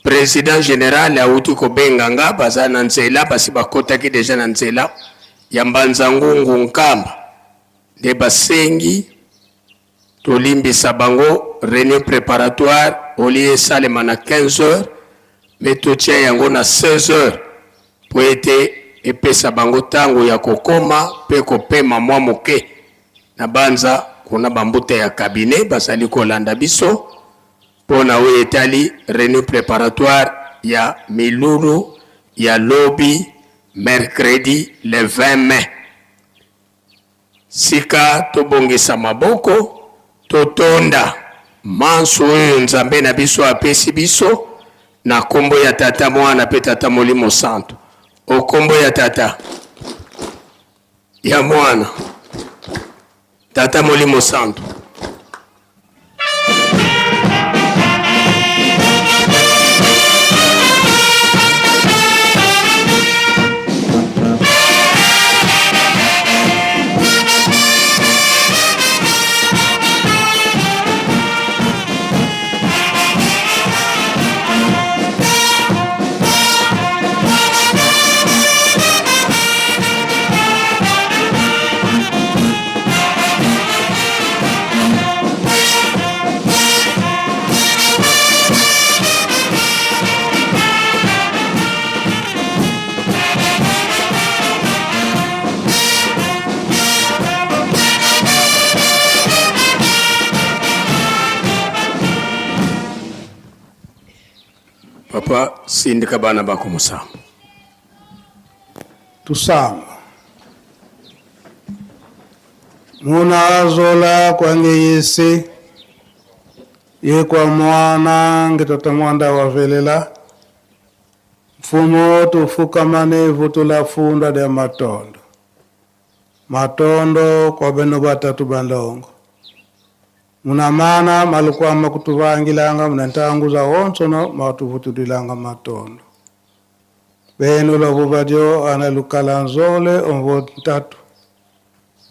S8: President general awuti kobenga nga, baza na nzela, basi bakotaki dejà na nzela ya Mbanza Ngungu Nkamba, nde basengi tolimbisa bango reunion preparatoire au lieu esalema na 15 heures mais totia yango na 16 heures po ete epesa bango tango ya kokoma pe kopema mwa moke. Nabanza kuna ba mbuta ya cabinet bazali kolanda biso. Mpo na oyo etali reunion preparatoire ya milulu ya lobi mercredi le 20 mai, sika tobongisa maboko, totonda manso oyo Nzambe na biso apesi biso. Na kombo ya Tata, Mwana pe Tata Molimo Santu. O kombo ya Tata, ya Mwana, Tata Molimo Santu. Papa, sindika bana bako musambo.
S10: Tusamba. Munazola kwange yese ye kwa mwana nge tata mwanda wavelela mfumo tufukamane vutula funda de matondo matondo kwa beno batatu bandongo muna mana malukwama kutuvangilanga muna ntangu za onsono matuvutulilanga matondo beno lwavuvadio ana lukala nzole onvo ntatu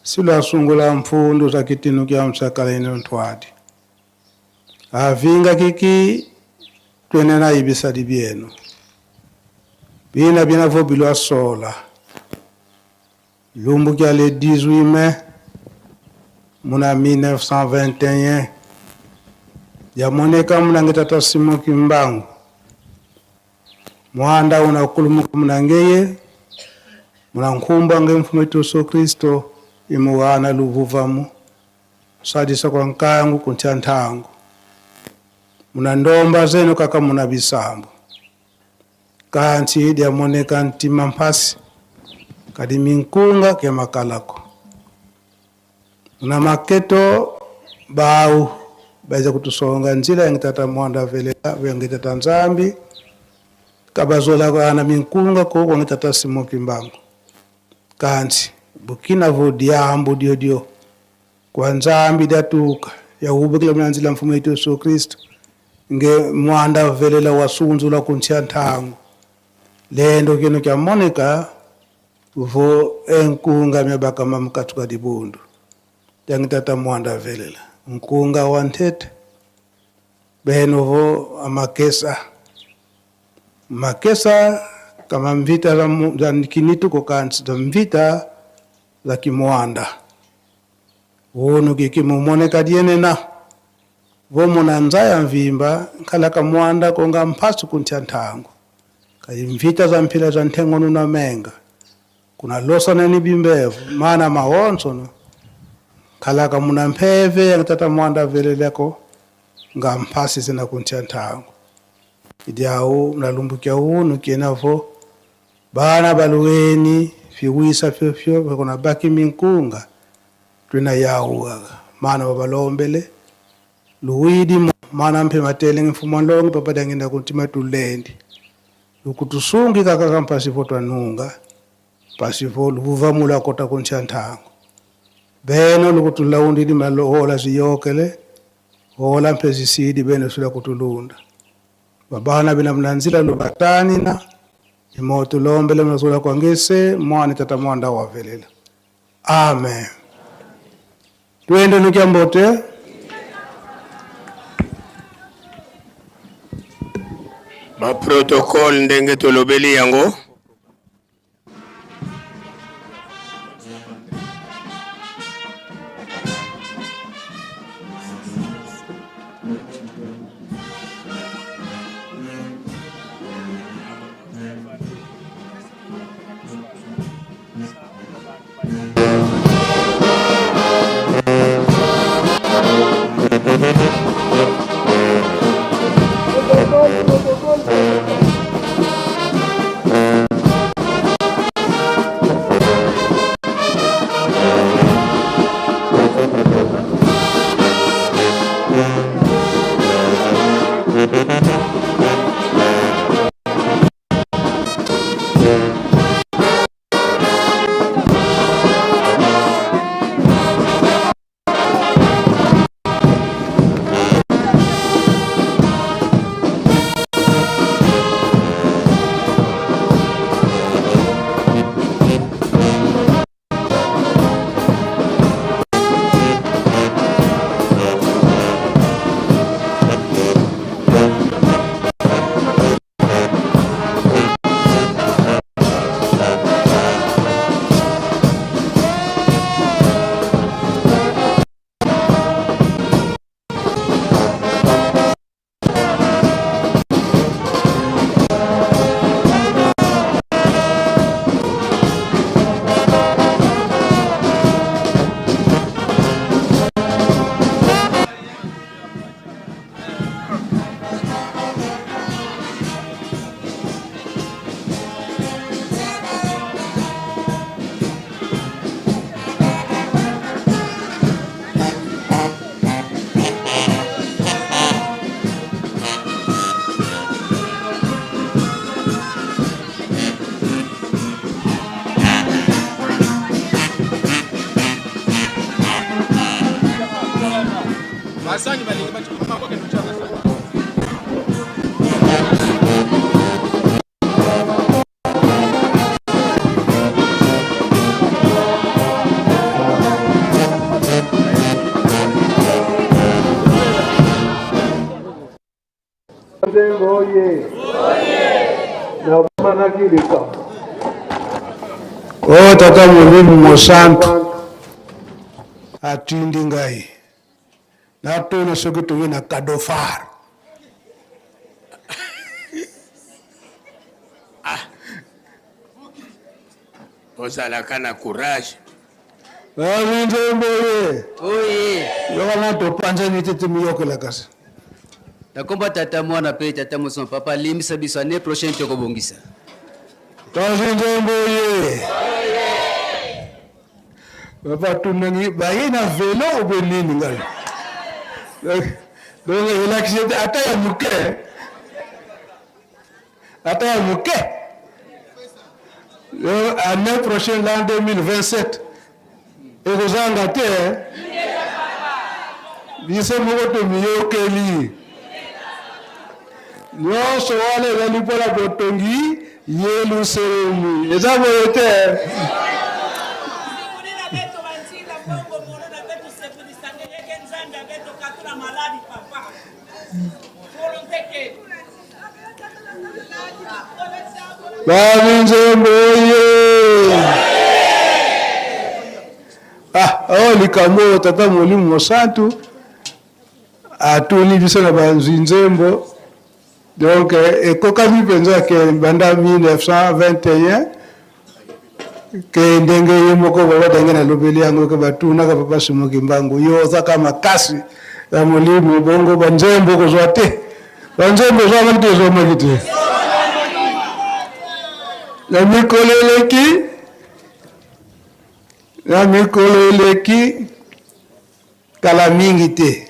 S10: silwasungula mfundu za kitinu kya msakala ino ntwadi avinga kiki twene na ibisadi byenu bina bina vo bilwa sola lumbu kya le 18 mai muna 1921 yamoneka munange tata Simon Kimbangu mwanda unakulumuka munangeye munankhumba nge mfumo wetu Yesu Kristo imuwana luvuvamu sadisa kwa nkangu kuntya nthangu muna ndomba zenu kaka muna bisambo kanti diamoneka ntima mphasi kadi minkunga ke makalako muna maketo bau baiza kutusonga nzila yange tata mwanda velela yange tata Nzambi kabazola ana minkunga ko wange tata Simon Kimbangu kanti bukina vo diambu dio dio kwa Nzambi datuka yahubukila muna nzila mfumo wetu Yesu Kristo nge mwanda velela wasunzula kuntya nthangu lendo kino kya moneka vo enkunga myabaka mamkatuka dibundu yange tata mwanda velela nkunga wa ntete beno vo amakesa makesa kama mvita za, za kinituko kansi za mvita za kimwanda wonu kiki mumoneka dienena vomuna nzaya mvimba nkhala kamwanda konga mphasu kuntya nthangu kayi mvita za mphila za nthengono na menga kuna losana ni bimbevu mana mahonsono khalaka muna mpheve yange mwanda veleleko nga mphasi zina kuntya nthangu idyawu mnalumbukia unu kienavo bana baluweni fiwisa fyofyo kuna baki minkunga twina yawu mana babalombele luwidi mana mphe matele mfumo ndongo papa dangenda kuntima tulendi lukutusungi kaka mpasi twanunga pasivo luvamula kota kuntya nthangu beno lukutulaundidi malohola ziyokele hola mphe zisidi beno sula kutulunda babana bina mnanzila lubatanina imoto lombele mnazula kwangese mwana tata mwanda wavelela amen twende nukyambote
S8: Ba protocole ndenge tolobeli yango.
S6: Basani balingi bato mama kokende kotya basani.
S10: Nzembo oye nabosanaki likambo oyo tata molimo mosantu atindi ngai natuna soki toye na kadofar
S8: ah. ozalaka na courage
S10: Nzembo ye
S9: oye
S10: yokana topanzani te tomiyokela kasi
S9: na komba tata mwana mpe tata mosomo papa limbisa biso année prochaine tokobongisa
S10: kasi nzembo ye papa tunangi baye na velo obe nini ngai donc elakisi ete ata ya moke ata ya moke année prochaine l'an 2027 ekozanga te biso moko tomiyokeli nyonso wana ezali mpona botongi yelusalemi eza boye te Bali nzembo ye ah oyo likambo oyo tata molimo mosantu atuni biso na banzwi nzembo donc ekokami mpenza ke banda 1921 ke ndenge ye moko baba ndenge nalobeli yango ke batunaka papa Simon Kimbangu yo ozaka makasi ya molimo bongo banzembo okozwa te banzembo ezwamaki te ezwamaki te na mikolo eleki na mikolo eleki kala mingi te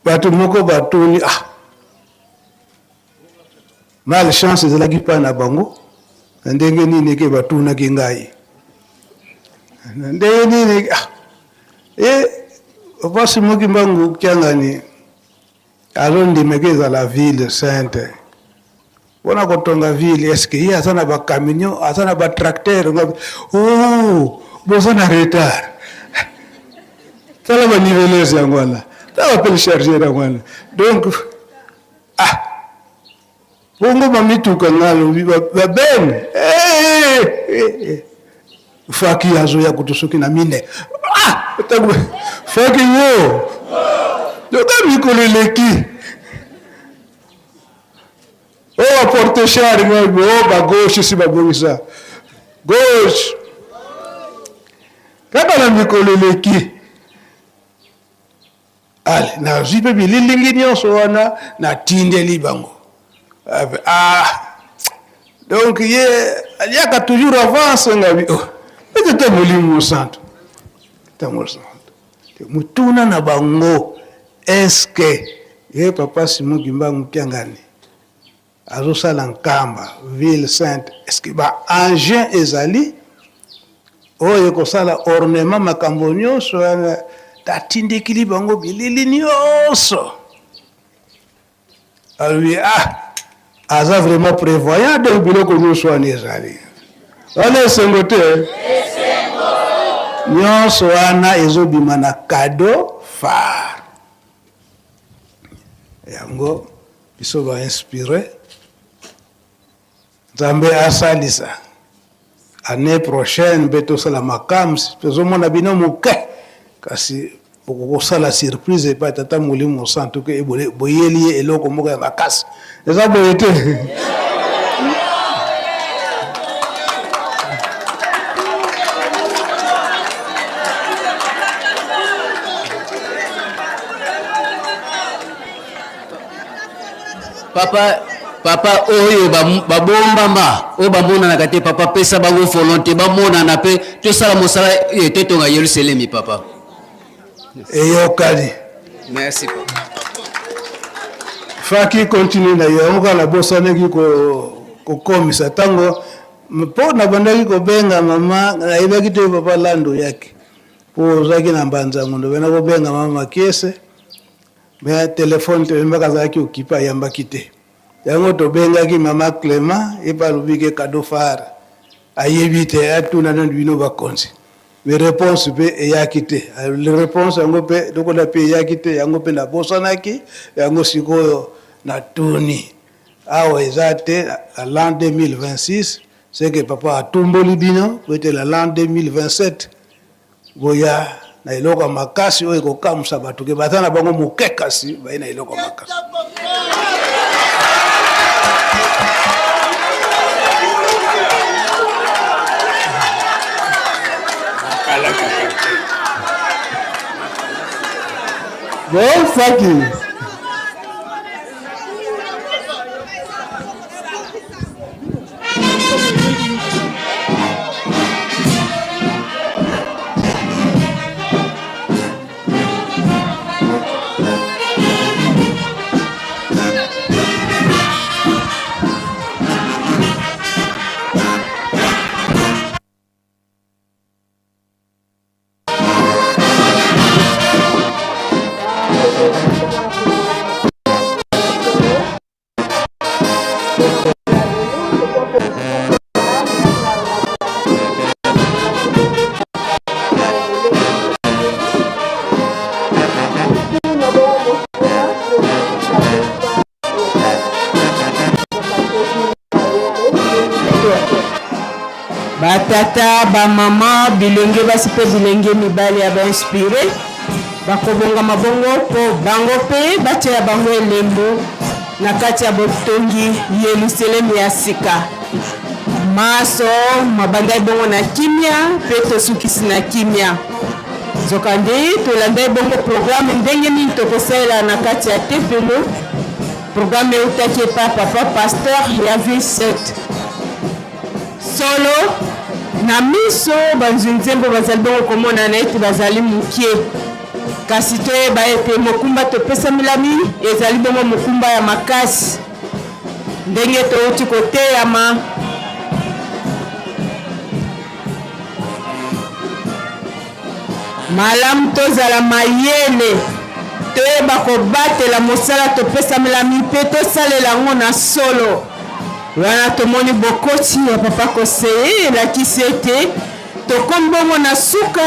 S10: bato moko batuni ah Mal chance ezalaki pa na bango na ndenge nini eke batunaki ngai na ndenge nini ah e papa Simon Kimbangu Kiangani azondima eke ezala ville sainte mpona kotonga ville eske ye aza na bacamion aza na batracteur oh, boza na retard tala baniveleuse yango wana tala bapele chargeur yango wana donc Ah! Bongo ba mituka nga alobi ba ba ben eh, eh, eh. Faki azoya kutu soki na mine. Ah! Tango faki yo. Yoka mikolo eleki. Oh, porte char nga oh, ba gauche si babongisa. Gauche. Kaka na mikolo eleki. Ale, nazwi mpe bililingi nyonso wana natindeli bango. Ah, donc ye aliaka toujours avance ngabi oh, ete te molimo mosantu te mosantu motuna na bango eske ye papa Simon Kimbangu Kiangani Azosala Nkamba ville sainte est ce que ba engins ezali oyo ekosala ornement makambo nyonso wana tatindikili bango bilili nyonso alobi ah aza vraiment prévoyant donc biloko nyonso wana ezali wana esengo te nyonso wana ezobima na cadeau phare yango Biso ba inspire Nzambe asalisa annee prochaine mpe tosala makam's tozomona bino moke kasi bokosala surprise epai tata molimo mosantu ke boyeli ye eloko moko ya makasi eza boye te
S9: Papa, papa oyo babombama oyo bamonanaka te papa pesa bango volonté bamonana mpe tosala mosala eh, totonga yerusalemi papa
S10: eyokani
S9: merci papa
S10: faki continue na yo yango kaka nabosanaki kokomisa ntango mpo nabandaki kobenga mama nayebaki te papa lando yaki. Mpo ozalaki na Mbanza Ngundu, bena kobenga mama Makiese, mais telephone toyembaka azalaki okipe ayambaki te. Yango tobengaki mama Clement, ye mpe alobi ke cadeau phare ayebi te, atuna nanu bino bakonzi. Mais reponse mpe eyaki te. Reponse yango mpe lokola mpe eyaki te, yango mpe nabosanaki yango sikoyo natuni. Awa eza te na l'an 2026, c'est que papa atumboli bino po ete na l'an 2027 boya na eloko ya makasi oyo ekokamwisa bato ke baza na bango moke kasi baye na eloko ya makasi.
S6: Bon, Faki.
S7: Batata, bamama, bilenge basi mpe bilenge mibali ya bainspire bakobongama bongo mpo bango mpe batya ya bango elembo na kati ya botongi Yelusalemi ya sika. Maso mabandaki bongo na kimia mpe tosukisi na kimia. Nzokande tolandaki bongo programe ndenge nini tokosalela na kati ya tempelo. Programe eutaki epa papa pasteur ya ville 7. Solo, na miso banzwi nzembo bazali bongo komonana ete bazali moke, kasi toyeba ete mokumba topesamelami ezali bongo mokumba ya makasi. Ndenge touti koteyama, malamu tozala mayele, toyeba kobatela mosala topesamelami mpe tosalela yango na solo. Wana tomoni bokoti ya papa Koseye elakisi ete tokomi bongo na suka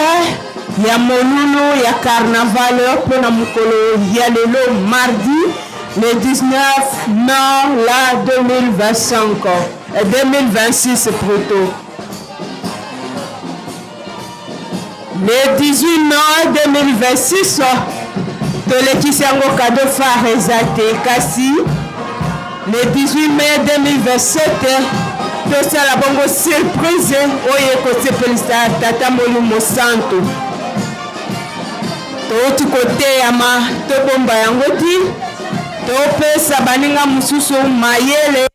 S7: ya molulu ya carnaval mpo na mokolo ya lelo mardi le 19 mai la 2025 2026 plutôt. Le 18 mai 2026, tolekisi yango cadeau phare eza te, kasi le 18 mai 2027 tosala bongo surprise oyo ekosepelisa Tata Molimo Santu. Touti koteyama, tobomba yango ti topesa baninga mosusu mayele.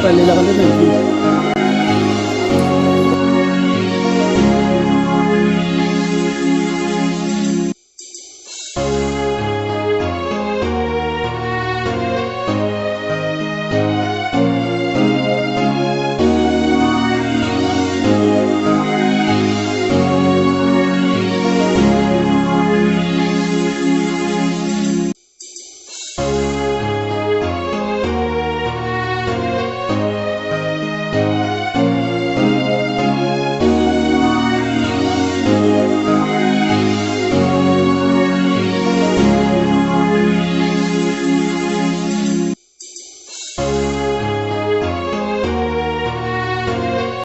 S13: Balelaka nde na eglise.